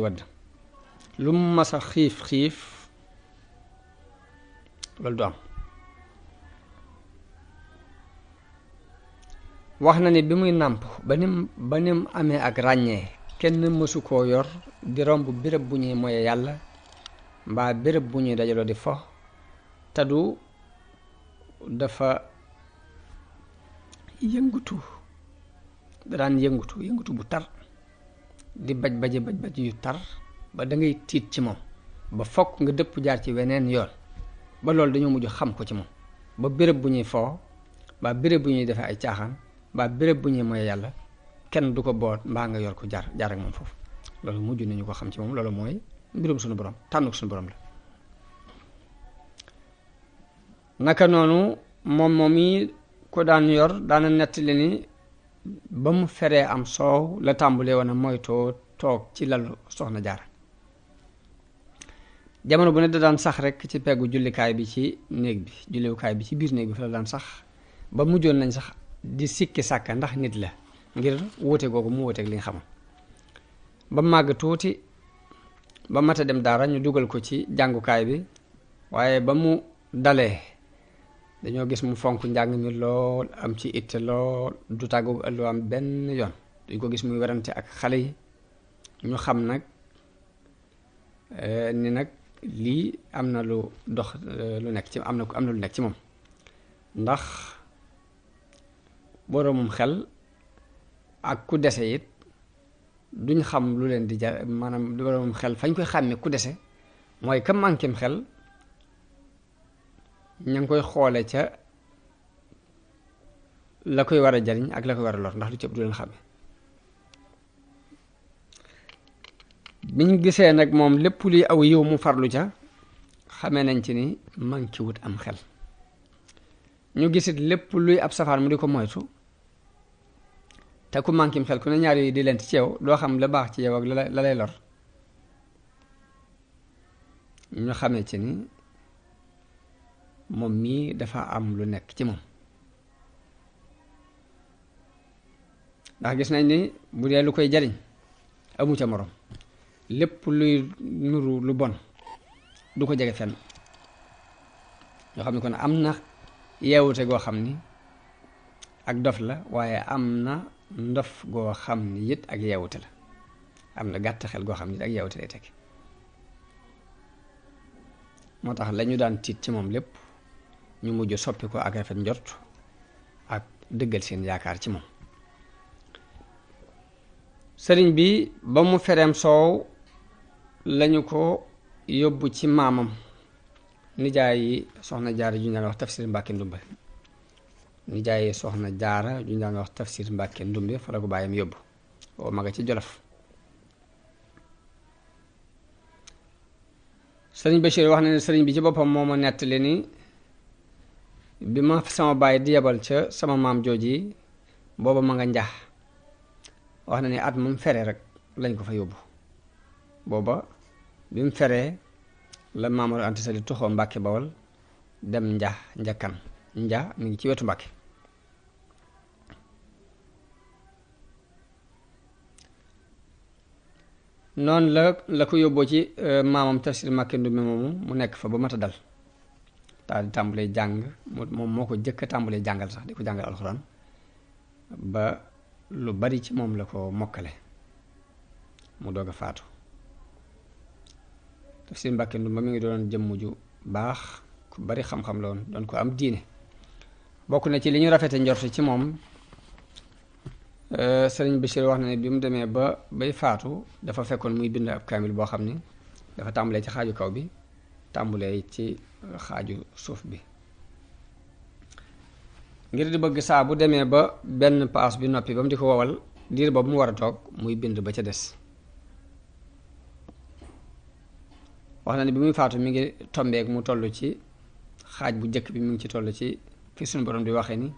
lu mu masa xiif loolu du am. wax na ni bi muy nàmp ba nim amee ak ràññee kenn mësu koo yor di romb béréb bu ñuy moye yàlla mbaa béréb bu ñuy dajaloo di fo te du dafa yëngutu daan yëngutu bu tar di baj yu tar ba da ngay tiit ci moom ba fokk nga dëpp jaar ci weneen yoon ba loolu dañoo mujj xam ko ci moom ba béréb bu ñuy foo ba béréb bu ñuy defee ay caaxaan ba béréb bu ñuy moye yàlla kenn du ko boot mbaa nga yor ko jaar ak moom foofu loolu mujj nañu ko xam ci moom. loolu mooy mbirum suñu borom tànnuk suñu borom la. naka noonu moom yi ko daan yor daana nettali ni ba mu feree am soow la tàmbulee woon a moytoo toog ci lalu soxna Jaara. jamono bu ne da daan sax rek ci peggu jullikaay bi ci néeg bi jullikaay bi ci biir néeg bi fa la daan sax ba mujjoon nañ sax di sikki sàkka ndax nit la ngir wuute googu mu wuuteeg li nga xamoon. ba màgg tuuti ba mata dem daara ñu dugal ko ci jàngukaay bi waaye ba mu dalee dañoo gis mu fonk njàng mi lool am ci itte lool du tàggu ëllu am benn yoon duñ ko gis muy werante ak xale yi ñu xam nag ni nag lii am na lu dox lu nekk ci am na lu nekk ci moom ndax boroomum xel ak ku dese it duñ xam lu leen di jar maanaam boroomum xel fañ koy xàmme ku dese mooy ka mànkim xel ña ngi koy xoole ca la koy war a jariñ ak la koy war a lor ndax lu ci ëpp du leen xàmme. biñ gisee nag moom lépp luy aw yiw mu farlu ca xamee nañ ci ni manki wut am xel ñu gisit lépp luy ab safaan mu di ko moytu te ku mankim xel ku ne ñaar yooyu di lent ci yow doo xam la baax ci yow ak la lay lor ñu xamee ci ni moom mii dafa am lu nekk ci moom ndax gis nañ ni bu dee lu koy jariñ amu ca morom lépp luy nuru lu bon du ko jege fenn ñoo xam ne kon am na yeewute goo xam ni ak dof la waaye am na ndof goo xam ni it ak yeewute la am na gàtt xel goo xam ni it ak yeewute lay teg moo tax lañu daan tiit ci moom lépp ñu mujj soppi ko ak rafet njort ak dëggal seen yaakaar ci moom sëriñ bi ba mu fereem soow lañu ko yóbbu ci maamam nijaay yi soxna jaara ju ñu daan wax tafsir Mbàkke Ndumbe nijaay yi soxna jaara ju ñu daan wax tafsir Mbàkke Ndumbe fa la ko bàyyam yóbbu oo ma nga ci Jolof sëriñ Bachir wax na ne sëriñ bi ci boppam moo ma nettali ni bi ma sama baay di yebal ca sama maam jooji booba ma nga njax wax na ni at mu fere rek lañ ko fa yóbbu booba bi mu feree la Maam Mor Anta Sali tuxoo Mbàkke Bawol dem njakkan nja mi ngi ci wetu Mbàkke noonu la ko yóbboo ci maamam tafsir Mbàkke Ndumbe moomu mu nekk fa ba mat a dal daal di tàmbalee jàng moom moo ko jëkk a tàmbalee jàngal sax di ko jàngal alxuraan ba lu bari ci moom la ko mokkale mu doog a faatu tafsir Mbàkke Ndumbe mi ngi doon jëmm ju baax ku bari xam-xam la woon doon ko am diine bokk na ci li ñu rafete njort ci moom sëriñ Bachir wax na ne bi mu demee ba bay faatu dafa fekkoon muy bind ab kaamil boo xam ni dafa tàmbalee ci xaaju kaw bi tàmbalee ci xaaju suuf bi ngir di bëgg saa bu demee ba benn paas bi noppi ba mu di ko wowal diir boobu mu war a toog muy bind ba ca des wax na ne bi muy faatu mi ngi tombeek mu toll ci xaaj bu njëkk bi mi ngi ci toll ci fi suñu borom di waxee ni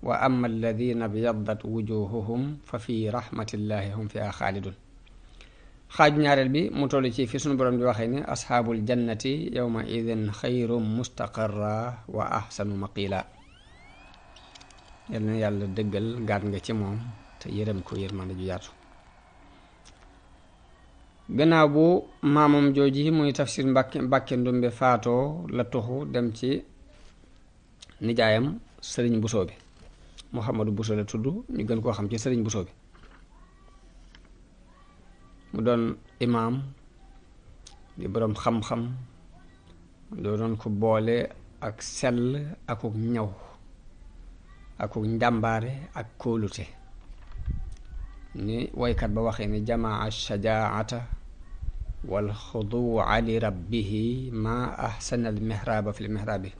wa amma alladina byaddat wujuhuhum fa fi rahmatillahi hum fiha xaalidun xaaju ñaareel bi mu toll ci fi suñu borom di waxee ni asxaabul jannati yawma idin xayrum mustaqarra wa ahsanu maqila yal na yàlla dëggal gaat nga ci moom te yërëm ko yërmande ju yaatu gannaaw bu maamam jooji muy tafsir Mbàkke Ndumbe faatoo la tuxu dem ci nijaayam sëriñ Busoo bi Muhammadu Buso la tudd ñu gën koo xam ci sëriñ Buso bi mu doon imaam di boroom xam-xam doo doon ko boole ak sell akuk ñaw akuk njàmbaare ak kóolute ni woykat ba waxee ni jamaa shajaata wal xuduwa li rabbihi ma ahsana al mihraaba fi l mihraabi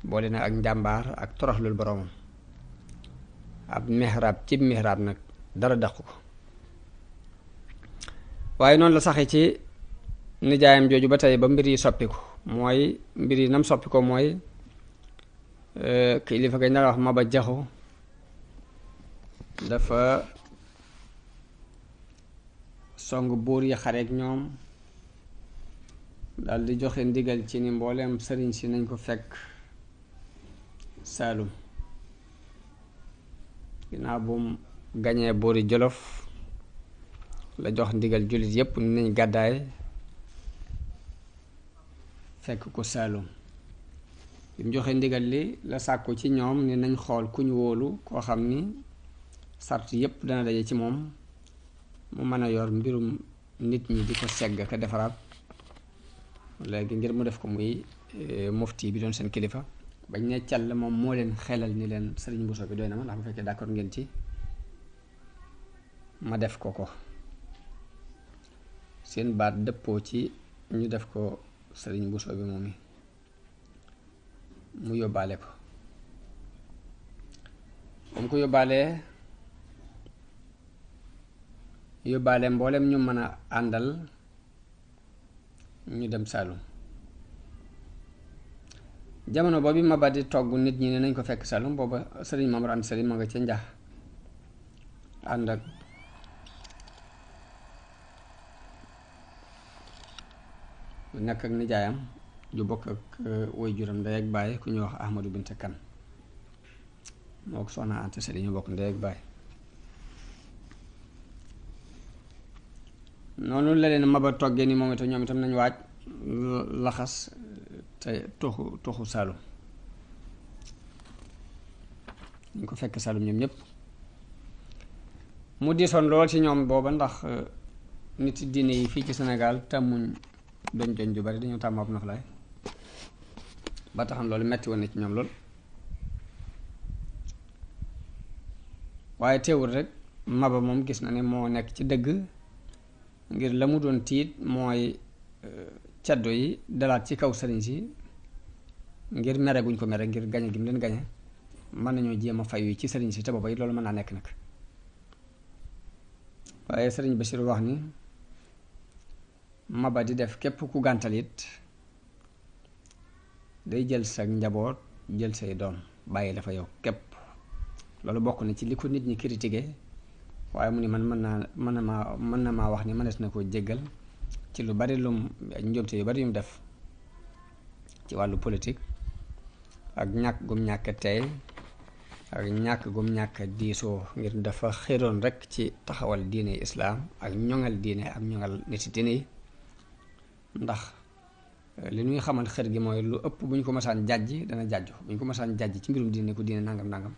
boole na ak njàmbaar ak toroxlul boroomam ab mihraab ci mihraab nag dara daqu ko waaye noonu la saxe ci nijaayam jooju ba tey ba mbir yi soppiku mooy mbir yi nam soppi ko mooy kilifa gañ daan wax Maba Jaxu dafa song buur yi xareek ñoom dal di joxe ndigal ci ni mbooleem sëriñ si nañ ko fekk Saalum ginnaaw bu mu gañee buuri Jolof la jox ndigal jullit yépp ni nañ gàddaay fekk ko Saalum bi mu joxe ndigal li la sàkku ci ñoom ni nañ xool ku ñu wóolu koo xam ni sart yépp dana daje ci moom mu mën a yor mbirum nit ñi di ko segg ka defaraat léegi ngir mu def ko muy mufti bi doon seen kilifa bañ ne càll moom moo leen xelal ni leen sëriñ Buso bi doy na ma ndax bu fekkee d'accord ngeen ci ma def ko seen baat dëppoo ci ñu def ko sëriñ Buso bi moom mu yóbbaale ko mu ko yóbbaale mboolem ñu mën a àndal ñu dem Saalum jamono boobu Maba di togg nit ñi ne nañ ko fekk Saalum booba sëriñ Maam Mor Anta Sali ma nga ca njax ànd ak nekk ak nijaayam ju bokk ak woy juram ndey ak baay ku ñuy wax Ahmadu Binte Kan moo ko soxna Anta Sali ñu bokk ndey ak baay noonu la leen Maba toggee ni moom itam ñoom itam nañ waaj laxas te toxu Saalum ñu ko fekk Saalum ñoom ñépp mu diisoon lool ci ñoom booba ndax nit diine yi fii ci Sénégal tàmmuñ doñ ju bari dañoo tàmm ab noflaay ba taxam loolu metti woon na ci ñoom lool waaye teewul rek Maba moom gis na ne moo nekk ci dëgg ngir la mu doon tiit mooy caddo yi dalaat ci kaw sëriñ si ngir mere guñ ko mere ngir gañe gi mu leen gañe mën nañoo jéem a fayu ci sëriñ si te booba it loolu mën naa nekk nag. waaye sëriñ Bassirou wax ni Maba di def képp ku gàntal it day jël sa njaboot jël say doom bàyyi la fa yow képp. loolu bokk na ci li ko nit ñi critiqué waaye mu ni man mën na maa wax ni mënees na koo jéggal ci lu bari lum njóomte yu bari yu mu def ci wàllu politique ak ñàkk gum ñàkk tey ak ñàkk gum ñàkk diisoo ngir dafa xéroon rekk ci taxawal diine islaam ak ñoŋal diine ak ñoŋal niti diine yi. ndax li ñuy xamal xër gi mooy lu ëpp bu ñu ko masaan jàjji dana jàjju bu ñu ko masaan jàjji ci mbirum diine ko diine nangam nangam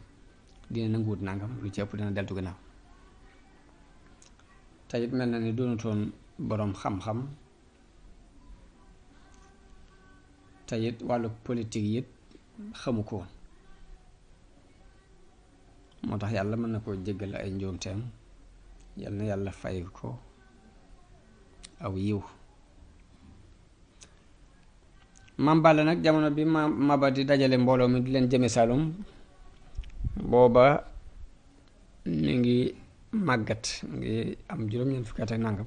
diine nanguwut nangam lu ci ëpp dana deltu gannaaw. te it mel na ni doonutoon boroom xam-xam te it wàllu politique it xamu ko woon moo tax yàlla mën na koo jéggal ay njuumteem yal na yàlla fay ko aw yiw. Maam Balla nag jamono bi Maba di dajale mbooloo mi di leen jëme Saalum booba mi ngi màggat mi ngi am juróom-ñeent fukki at ak nangam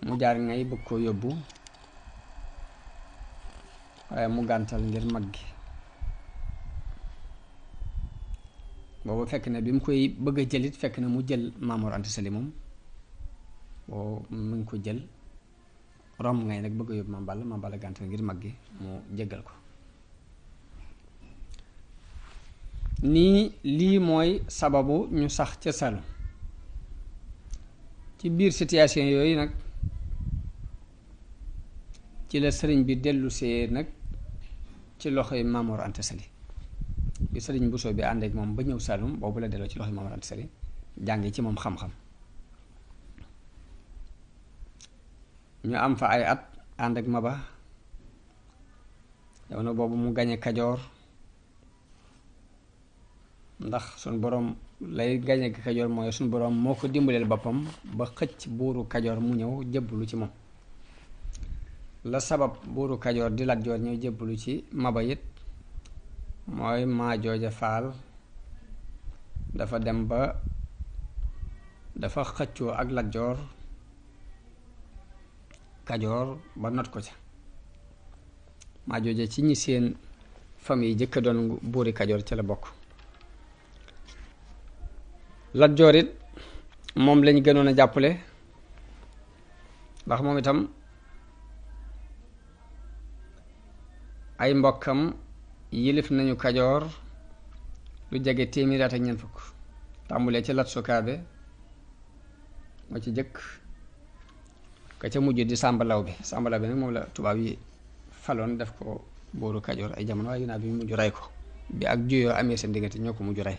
mu jaar ngay bëgg koo yóbbu waaye mu gàntal ngir mag gi. booba fekk na bi mu koy bëgg a jëlit fekk na mu jël Maam Mor Anta Sali moom boo mu ngi ko jël romb ngay nag bëgg a yóbbu Maam Balla gàntal ngir mag gi mu jéggal ko. nii lii mooy sababu ñu sax ca Saalum. ci biir situation yooyu nag ci la sëriñ bi dellusee nag ci loxoy Maam Mor Anta Sali bi sëriñ Bousso bi ànd ak moom ba ñëw Saalum boobu la delloo ci loxoy Maam Mor Anta Sali jàngi ci moom xam-xam. ñu am fa ay at ànd ak Maba jamono boobu mu gañe Kajoor ndax suñ boroom lay gañe Kajoor mooy suñ boroom moo ko dimbaleel boppam ba xëcc buuru Kajoor mu ñëw jébbalu ci moom. la sabab buuru Kajoor di Lat Joor ñëw jébbalu ci Maba it mooy Maajooja Faal dafa dem ba dafa xëccoo ak Lat Joor Kajoor ba not ko ca. Maajooja ci ñi seen famille jëkk doon buuri Kajoor ca la bokk. Lat Joor it moom lañ gënoon a jàppale ndax moom itam ay mbokkam yilif nañu Kajoor lu jege téeméeri at ak ñeent fukk tàmbulee ci Lat Sukaabe moo ci jëkk ka ca mujj di Sàmba Lawbe nag moom la tubaab yi faloon def ko buuru Kajoor ay jamono waaye ginnaaw bi mujj rey ko bi ak juyoo amee seen diggante ñoo ko mujj rey.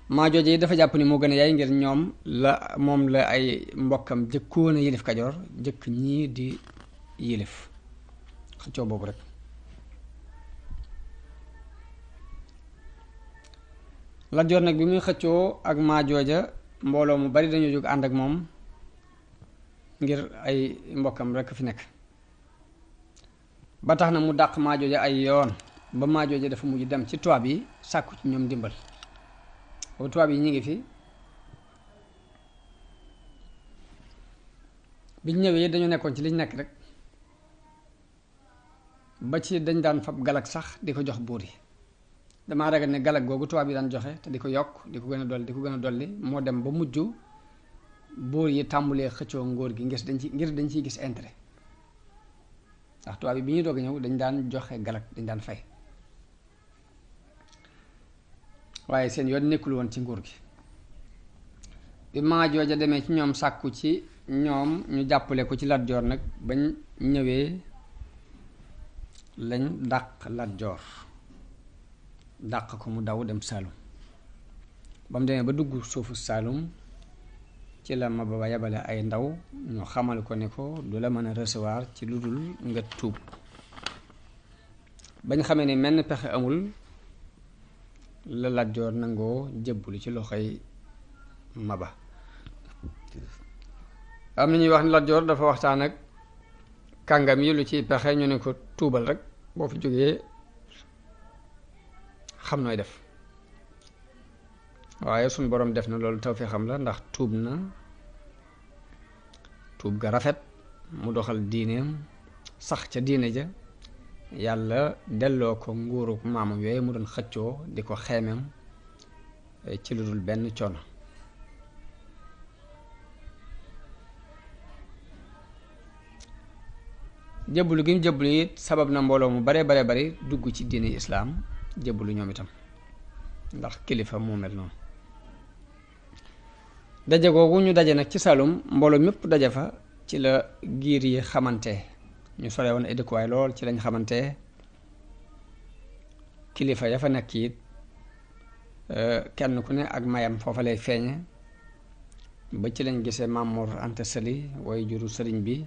Maajooje yi dafa jàpp ni moo gën a yaay ngir ñoom moom la ay mbokkam jëkkoon a yilif Kajoor jëkk ñii di yilif xëccoo boobu rek. Lat Joor nag bi muy xëccoo ak Maajooja mbooloo mu bari dañoo jóg ànd ak moom ngir ay mbokkam rek fi nekk ba tax na mu dàq Maajooja ay yoon ba Maajooja dafa mujj dem ci tubaab yi sàkku ci ñoom dimbal. boobu tubaab yi ñu ngi fi biñ ñëwee dañu nekkoon ci liñ nekk rek ba ci dañ daan fab galag sax di ko jox buur yi. damaa ragal ne galag googu tubaab yi daan joxe te di ko yokk di ko gën a dolli moo dem ba mujj buur yi tàmbulee xëccoo ngóor gi ngir dañ ciy gis intérêt ndax tubaab yi bi ñuy doog a ñëw dañ daan joxe galag dañ daan fay waaye seen yoon nekkul woon ci nguur gi. bi Maajooja demee ci ñoom sàkku ci ñoom ñu jàppale ko ci Lat Joor nag bañ ñëwee lañ dàq Lat Joor dàq ko mu daw dem Saalum ba mu demee ba dugg suufu Saalum ci la Maba ba yabale ay ndaw ñu xamal ko ne ko du la mën a recevoir ci lu dul nga tuub bañ xamee ne menn pexe amul la Lat Joor nangoo jébbalu ci loxoy Maba. am na ñuy wax ni Lat Joor dafa waxtaan ak kàngam yi lu ci pexe ñu ne ko tuubal rek boo fi jógee xam nooy def. waaye suñ boroom def na loolu tawfeexam la ndax tuub na tuub ga rafet mu doxal diineem sax ca diine ja yàlla delloo ko nguuruk maamam yooyu mu doon xëccoo di ko xeemem ci lu dul benn coono. jébbalu gi mu jébbalu it sabab na mbooloo mu bare bari dugg ci diine islaam jébbalu ñoom itam ndax kilifa moo mel noonu. daje googu ñu daje nag ci Saalum mbooloo mépp daje fa ci la giir yi xamante ñu sore woon ay dëkkuwaay lool ci lañ xamante kilifa ya fa nekk it kenn ku ne ak mayam foofa lay feeñe ba ci lañ gisee Maam Mor Anta Sali way juru sëriñ bi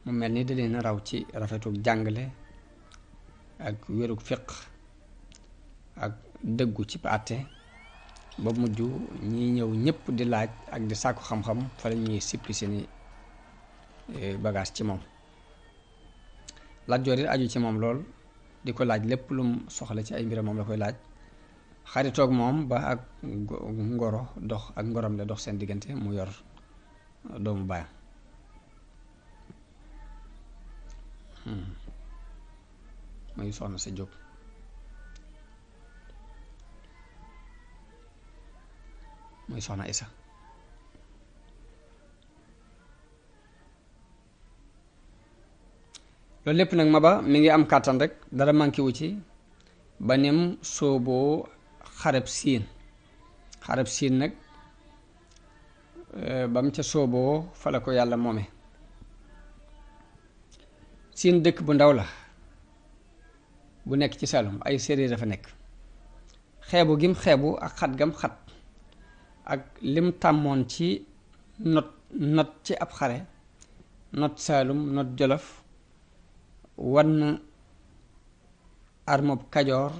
mu mel ni da leen raw ci rafetuk jàngale ak wérug fiq ak dëggu ci àtte ba mujj ñi ñëw ñëpp di laaj ak di sàkku xam-xam fa la ñuy sippi seeni bagage ci moom. Lat Joor it aju ci moom lool di ko laaj lépp lum soxla ci ay mbiram moom la koy laaj xaritoog moom ba ak ngoro dox ak ngorom la dox seen diggante mu yor doomu baayam. muy soxna sa jóg muy soxna Isa. loolu lépp nag Maba mi ngi am kàttan rek dara manqué wu ci ba nim sooboo xareb siin nag ba mu ca sooboo fa la ko yàlla moome. siin dëkk bu ndaw la bu nekk ci Saalum ay séeréer dafa nekk xeebu gim xeebu ak xat gam xat ak lim tàmmoon ci not ci ab xare not Saalum not Jolof wan armob Kajoor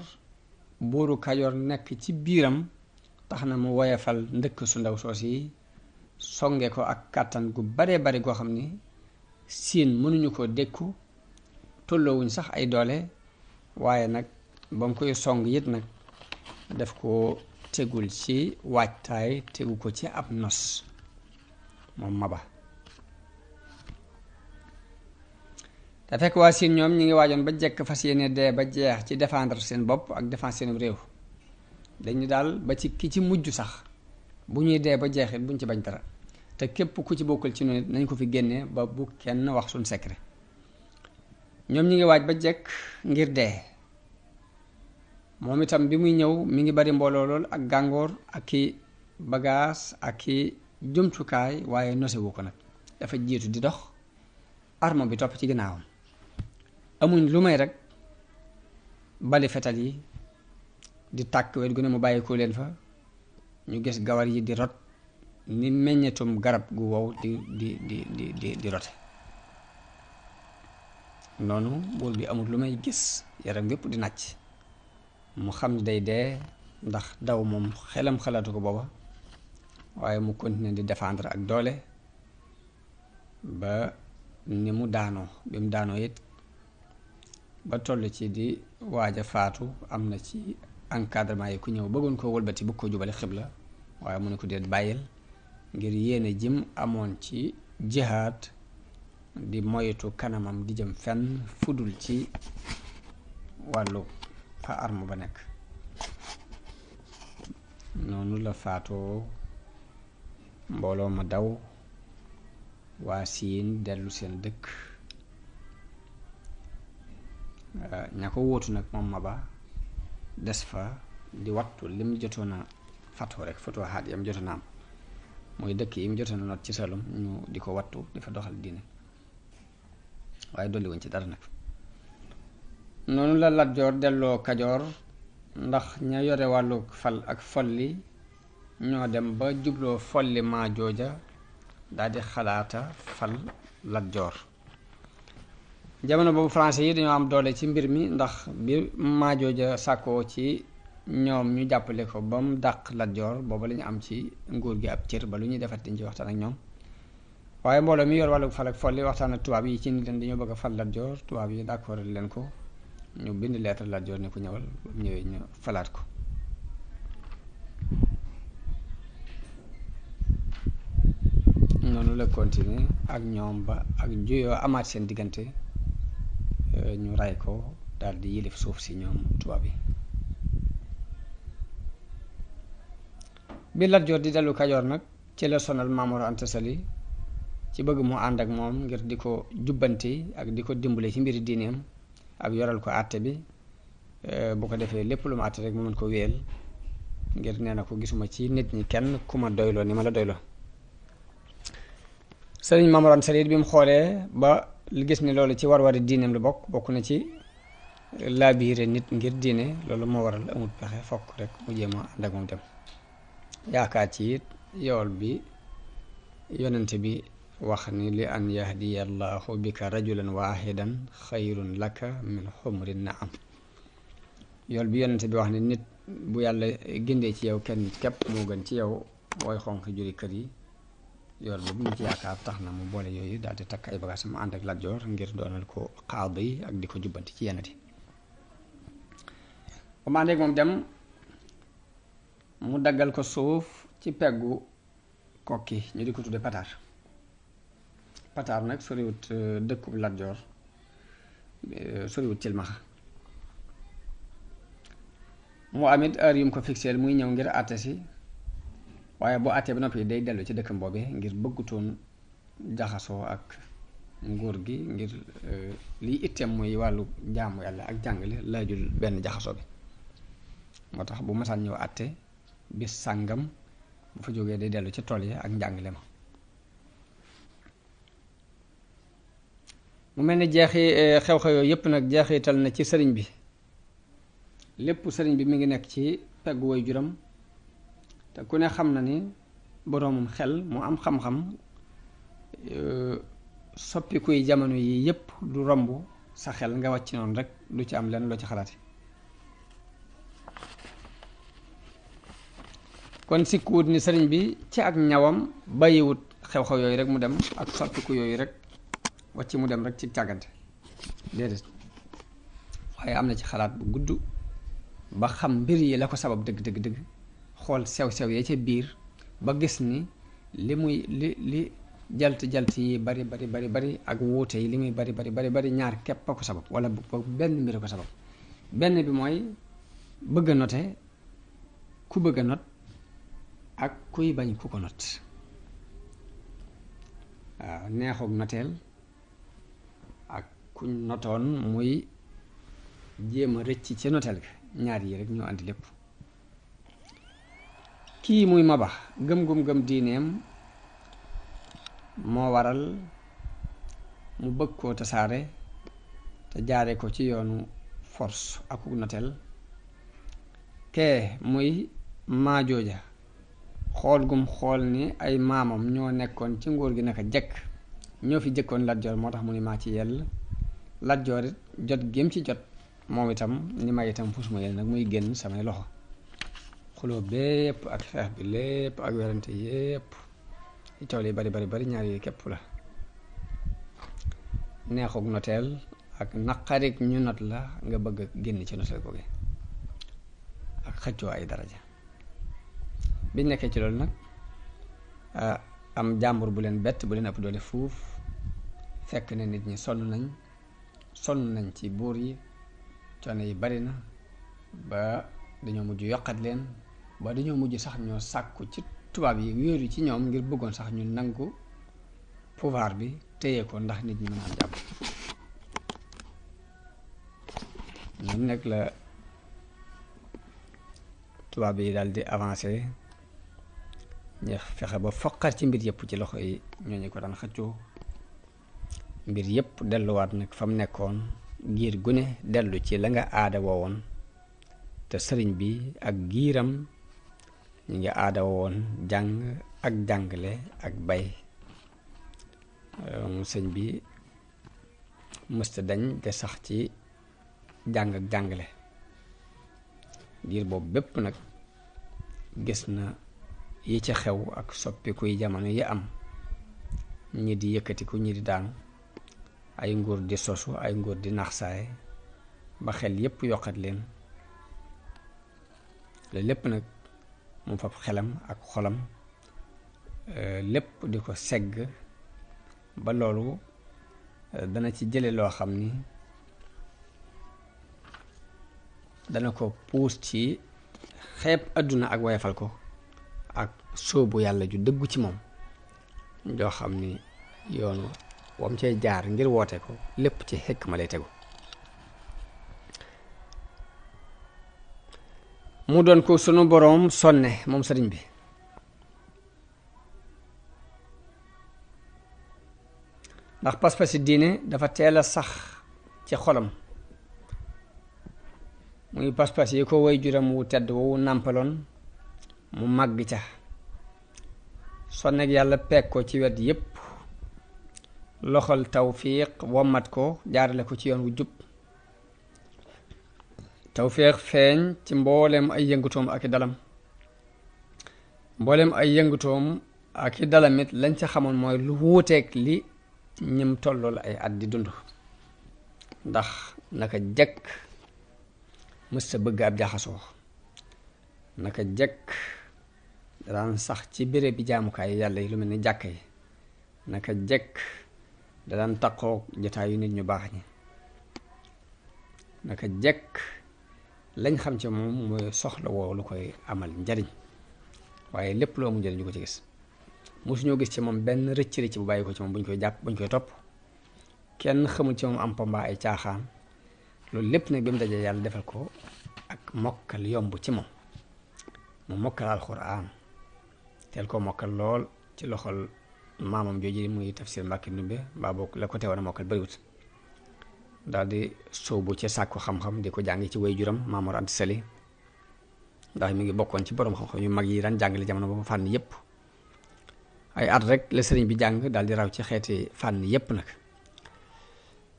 buuru Kajoor nekk ci biiram tax na mu woyefal ndëkk su ndaw soos yi songe ko ak kàttan gu bare bari goo xam ni siin mënuñu ko dékku tolloowuñ sax ay doole waaye nag ba mu koy song it nag def ko tegul ci waajtaay tegu ko ci ab nos moom Maba. te fekk waa siin ñoom ñi ngi waajoon ba jekk fas yéene dee ba jeex ci défendre seen bopp ak défendre seen réew dañu daal ba ci ki ci mujj sax bu ñuy dee ba jeexit buñ ci bañ dara te képp ku ci bokkul ci noonu nañ ko fi génnee ba bu kenn wax suñ secret. ñoom ñi ngi waaj ba jekk ngir dee moom itam bi muy ñëw mi ngi bari mbooloo lool ak gàngoor ak i bagaas ak i jumtukaay waaye nosewu ko nag dafa jiitu di dox arme bi topp ci ginnaawam amuñ lu may rek bali fetal yi di tàkk wet gu ne mu bàyyi ko leen fa ñu gis gawar yi di rot ni meññetum garab gu wow di rote noonu buur bi amul lu may gis yaram yépp di nàcc mu xam ni day dee ndax daw moom xelam xalaatu ko booba waaye mu continuer di défendre ak doole ba ni mu daanoo bi mu daanoo it ba toll ci di waaj a faatu am na ci encadrement yi ku ñëw bëggoon ko wëlbati bëgg ko jubale xibla waaye mu ne ko déet bàyyil ngir yéene jim amoon ci jihaad di moytu kanamam di jëm fenn fudul ci wàllu fa arme ba nekk. noonu la faatoo mbooloo ma daw waa siin dellu seen dëkk ña ko wóotu nag moom Maba des fa di wattu lim jotoon a fatoo rek fatoo xaat yam jotoon a am mooy dëkk yi mu jotoon a not ci Saalum ñu di ko wattu di fa doxal diine waaye dolli wuñ ci dara nag. noonu la Lat Joor delloo Kajoor ndax ña yore wàllu fal ak folli ñoo dem ba jubloo folli maa jooja daldi xalaata fal Lat Joor. jamono boobu français yi dañoo am doole ci mbir mi ndax bi maa jooja sàkkoo ci ñoom ñu jàppale ko ba mu dàq Lat Joor booba la ñu am ci nguur gi ab cër ba lu ñuy defat dañ ci waxtaan ak ñoom waaye mbooloo mi yor wàllu fal ak folli waxtaan ak tubaab yi ci ni leen dañoo bëgg a fal Lat Joor tubaab yi d'accord leen ko ñu bind lettre Lat Joor ne ko ñëwal ba mu ñëwee ñu falaat ko noonu la continuer ak ñoom ba ak juyoo amaat seen diggante ñu ray ko daal di yilif suuf si ñoom tubaab yi bi Lat Joor di dellu Kajoor nag ci la sonal Maam Mor Anta Sali ci bëgg mu ànd ak moom ngir di ko jubbanti ak di ko dimbale ci mbiri diineem ak yoral ko àtte bi bu ko defee lépp lu mu àtte rek mu mën ko wéyal ngir nee na ko gisuma ci nit ñi kenn ku ma doyloo ni ma la doyloo sëriñ Maam Mor Anta Sali bi mu xoolee ba li gis ni loolu ci war-wari diineem la bokk na ci laabiire nit ngir diine loolu moo waral amul pexe fokk rek mu jéem a ànd ak moom dem yaakaar ci it yool bi yonente bi wax ni li an yahdiya allahu bika rajulan wahidan xayrun laka min xumrin naam yool bi yonente bi wax ni nit bu yàlla gindee ci yow kenn nit képp moo gën ci yow booy xonq juri kër yi yool boobu mu ci yaakaar tax na mu boole yooyu daal di takk ay bagages mu ànd ak Lat Joor ngir doonal ko xaaba yi ak di ko jubbanti ci yenn yi ba mu ànd ak moom dem mu daggal ko suuf ci peggu kokki ñu di ko tudde pataar pataar nag soriwut dëkkub Lat Joor soriwut cilmaxa mu amit heure yu mu ko fixeel muy ñëw ngir àtte si waaye boo àttee ba noppi day dellu ci dëkkam boobee ngir bëggutoon jaxasoo ak nguur gi ngir liy itteem muy wàllu jaamu yàlla ak jàngale laajul benn jaxasoo bi moo tax bu masaan ñëw àtte bis sàngam bu fa jógee day dellu ci tool yi ak njàngale ma mu mel ni jeexi xew-xew yooyu yépp nag jeexital na ci sëriñ bi lépp sëriñ bi mi ngi nekk ci peggu way juram te ku ne xam na ni boroomum xel mu am xam-xam soppikuy jamono yi yépp du romb sa xel nga wàcc noonu rek du ci am lenn loo ci xalaati kon sikkuwut ni sëriñ bi ci ak ñawam bàyyiwut xew-xew yooyu rek mu dem ak soppiku yooyu rek wàcc mu dem rek ci càggante déedéet waaye am na ci xalaat bu gudd ba xam mbir yi la ko sabab dëgg xool sew-sew ya ca biir ba gis ni li jalt yi bari ak wuute yi li muy bari ñaar képp a ko sabab wala benn mbir a ko sabab benn bi mooy bëgg a note ku bëgg a not ak kuy bañ ku ko not waaw neexoog noteel ak kuñ notoon muy jéem a rëcc ci noteel ga ñaar yi rek ñoo andi lépp kii muy Maba gëm diineem moo waral mu bëgg koo tasaare te jaare ko ci yoonu force ak noteel kee muy maajooja xool gum xool ni ay maamam ñoo nekkoon ci nguur gi naka jekk ñoo fi jëkkoon Lat Joor moo tax mu ni maa ci yell Lat Joor it jot gém ci jot moom itam ni ma itam fusuma yell nag muy génn samay loxo xuloo bépp ak xeex bi lépp ak werante yépp coow li bari ñaar yi képp la neexug noteel ak naqarik ñu not la nga bëgg a génn ci noteel googu ak xëccoo ay daraja biñ nekkee ci loolu nag am jàmbur bu leen bett bu leen ëpp doole fuuf fekk ne nit ñi sonn nañ ci buur yi coono yi bari na ba dañoo mujj yokkat leen ba dañoo mujj sax ñoo sàkku ci tubaab yi wéeru ci ñoom ngir bëggoon sax ñu nangu pouvoir bi téye ko ndax nit ñi mën a am jàmm ñun nag la tubaab yi daal di avancé ñu fexe ba foqar ci mbir yëpp ci loxo yi ñooñu ko daan xëccoo mbir yëpp delluwaat nag fa mu nekkoon giir gu ne dellu ci la nga aada woowoon te sëriñ bi ak giiram ñu ngi aada woowoon jàng ak jàngale ak bay sëñ bi mësta dañ de sax ci jàng ak jàngale diir boobu bépp nag gis na yi ci xew ak soppiku yi jamono yi am, ñi di yëkkatiku ñi di daanu, ay nguur di sosu ay nguur di naxsaay ba xel yépp yokkat leen. loolu lépp nag mu fab xelam ak xolam lépp di ko segg ba loolu dana ci jële loo xam ni dana ko puus ci xeeb àdduna ak wayafal ko ak sóobu yàlla ju dëggu ci moom joo xam ni yoonu wam cay jaar ngir woote ko lépp ci xekk ma lay tegu. mu doon ko sunu boroom sonne moom sëriñ bi ndax pas-pasi diine dafa teel a sax ci xolam, muy pas-pas yi ko way juram wu tedd wu nàmpaloon mu màgg ca sonnek yàlla peeg ko ci wet yépp, loxol tawfiq wommat ko jaarale ko ci yoon wu jub. tawfiq feeñ ci mbooleem ay yëngutoom ak i dalam, mbooleem ay yëngutoom ak i dalamit lañ ca xamoon mooy lu wuuteeg li ñim tollool ay at di dund, ndax naka jekk mës sa bëgg ab jaxasoo, naka jekk daan sax ci béréb bi jaamukaay yàlla yi lu mel ni jàkka yi, naka jekk da daan taqoo jotaayu nit ñu baax ñi, naka jekk lañ xam ci moom mooy soxla woo lu koy amal njariñ, waaye lépp loo mu njariñ ñu ko ci gis. mosuñoo gis ci moom benn rëcc rëcc bu bàyyi ko ci moom buñ koy jàpp buñ koy topp, kenn xamul ci moom am pamba ay caaxaan. loolu lépp nag bi mu dajee yàlla defal ko ak mokkal yomb ci moom, mu mokkal alxuraan teel ko mokkal lool ci loxol maamam jooju muy tafsir Mbàkke Ndumbe mbaa boog la ko teewoon a mokkal bariwut. daal di sóobu ci sàkku xam-xam di ko jàng ci way juram Maam Mor Anta Sali, ndax mi ngi bokkoon ci borom xam-xam yu mag yi daan jàngale jamono boobu fànn yépp. ay at rek la sëriñ bi jàng daal di raw ci xeeti fànn yépp nag.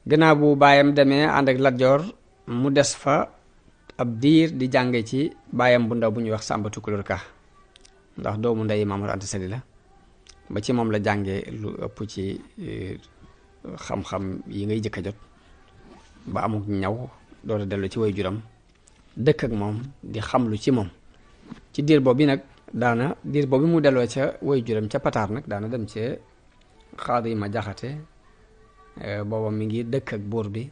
gannaaw bu baayam demee ànd ak Lat Joor mu des fa ab diir di jànge ci baayam bu ndaw bu ñuy wax Sàmba Tukulóor Ka, ndax doomu ndey Maam Mor Anta Sali la, ba ci moom la jànge lu ëpp ci xam-xam yi ngay jëkk a jot ba amuk ñaw door a dellu ci way juram dëkk ak moom di xamlu ci moom. ci diir boobu nag diir boobu mu delloo ca way juram ca Pataar nag daana dem ci xaadi ma jaxate, booba mi ngi dëkk ak buur bi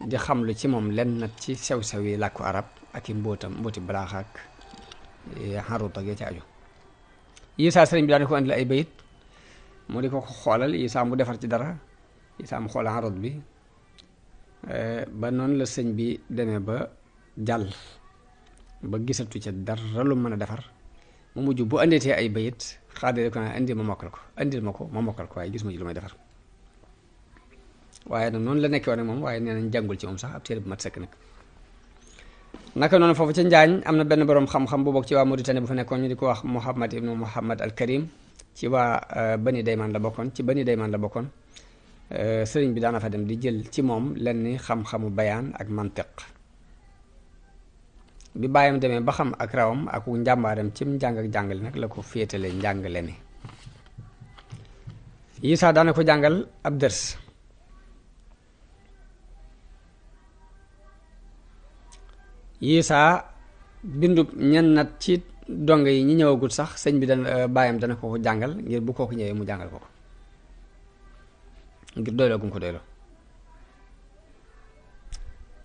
di xamlu ci moom lenn nag ci sew-sew yi làkku arab ak i mbooti balaax ak xarut ak ya ca aju. yi saa sëriñ bi daana ko andil ay bayit mu di ko xoolal yi saa mu defar ci dara, yi saa mu xoolal xarut bi ba noonu la sëñ bi demee ba jàll ba gisatu ca dara lu mën a defar, mu mujj bu andetee ay bayit xaadire ko naa indi ma mokkal ko, indil ma ko ma mokkal ko, waaye gis ma ci lu may defar. waaye nag noonu la nekkee woon ak moom, waaye nee nañ jàngul ci moom sax ab téere bu mat sëkk nag. naka noonu foofu ca Njaañ am na benn boroom xam-xam bu bokk ci waa Mauritanie bu fa nekkoon ñu di ko wax Muhammad ibnu Muhammad al Karim, ci waa Bani Daymaan la bokkoon, sëriñ bi daana fa dem di jël ci moom lenn xam-xamu bayaan ak mantiq. bi bàyyam demee ba xam ak rawam ak njàmbaaram cim njàng ak jàngale nag la ko féetale njàngale mi. yi saa daana ko jàngal ab dërs, yi saa bindub ñen nat ci donge yi ñi ñëwagul sax sëñ bi bàyyam dana ko jàngal ngir bu kooku ñëwee mu jàngal ko ngir doyloo gum ko doyloo.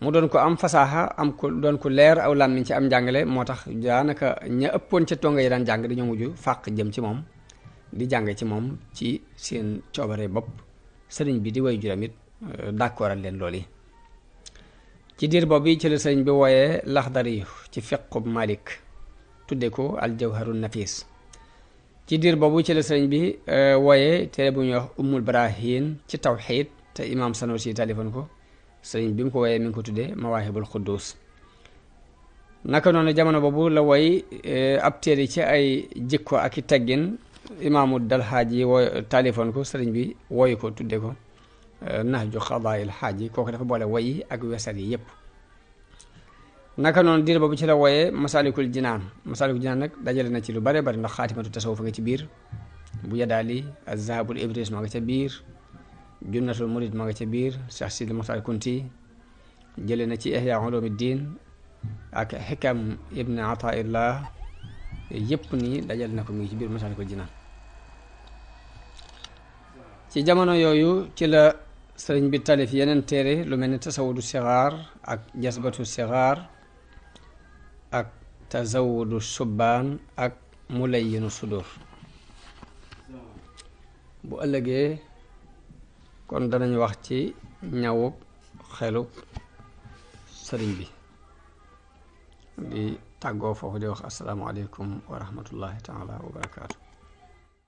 mu doon ko am fasaaxa am ko doon ko leer aw làmmiñ ci am njàngale, moo tax daanaka ña ëppoon ca tonga yi daan jàng dañoo mujj fàq jëm ci moom di jàng ci moom ci seen coobare bopp. sëriñ bi di way juram it d'accordal leen loolu yi. ci diir boobu ci la sëriñ bi wooyee Laxdari ci fiqub Malik tudde ko aljawharun nafis. ci diir boobu ci la sëriñ bi wooyee téere bu ñuy wax Ummul Barahin ci tawxiid te imaam Sanusi talifoon ko, sëriñ bi mu ko woyee mi ngi ko tuddee Mawaahibul Quddus. naka noonu jamono boobu la woy ab téere ci ay jikko ak i teggin imaamu Dalxaaji woy talifoon ko, sëriñ bi woy ko tudde ko Nahju Qadaa'il Haaji. kooku dafa boole woy ak wesar yi yépp. naka noonu diir boobu ci la wooyee masalikul jinaan nag dajale na ci lu bare bari ndax xaatimatu tasawuf nga ci biir bu yadaali az-zahabul ibris ma nga ca biir junnatul murid ma nga ca biir Cheikh Sidi Moxtaar Kunti jële na ci ihya ulumuddin ak xikam ibn ataillah yépp nii dajale na ko mi ngi ci biir masalikul jinaan ci jamono yooyu ci la sëriñ bi talif yeneen téere lu mel ni tasawudu sigaar ak jasbatu sigaar ak tazawudu subbaan ak mulayyinu sudur bu ëllëgee kon danañ wax ci ñawub xelub sëriñ bi di tàggoo foofu di wax assalaamu aleykum wa rahmatullahi taala wa barakaatu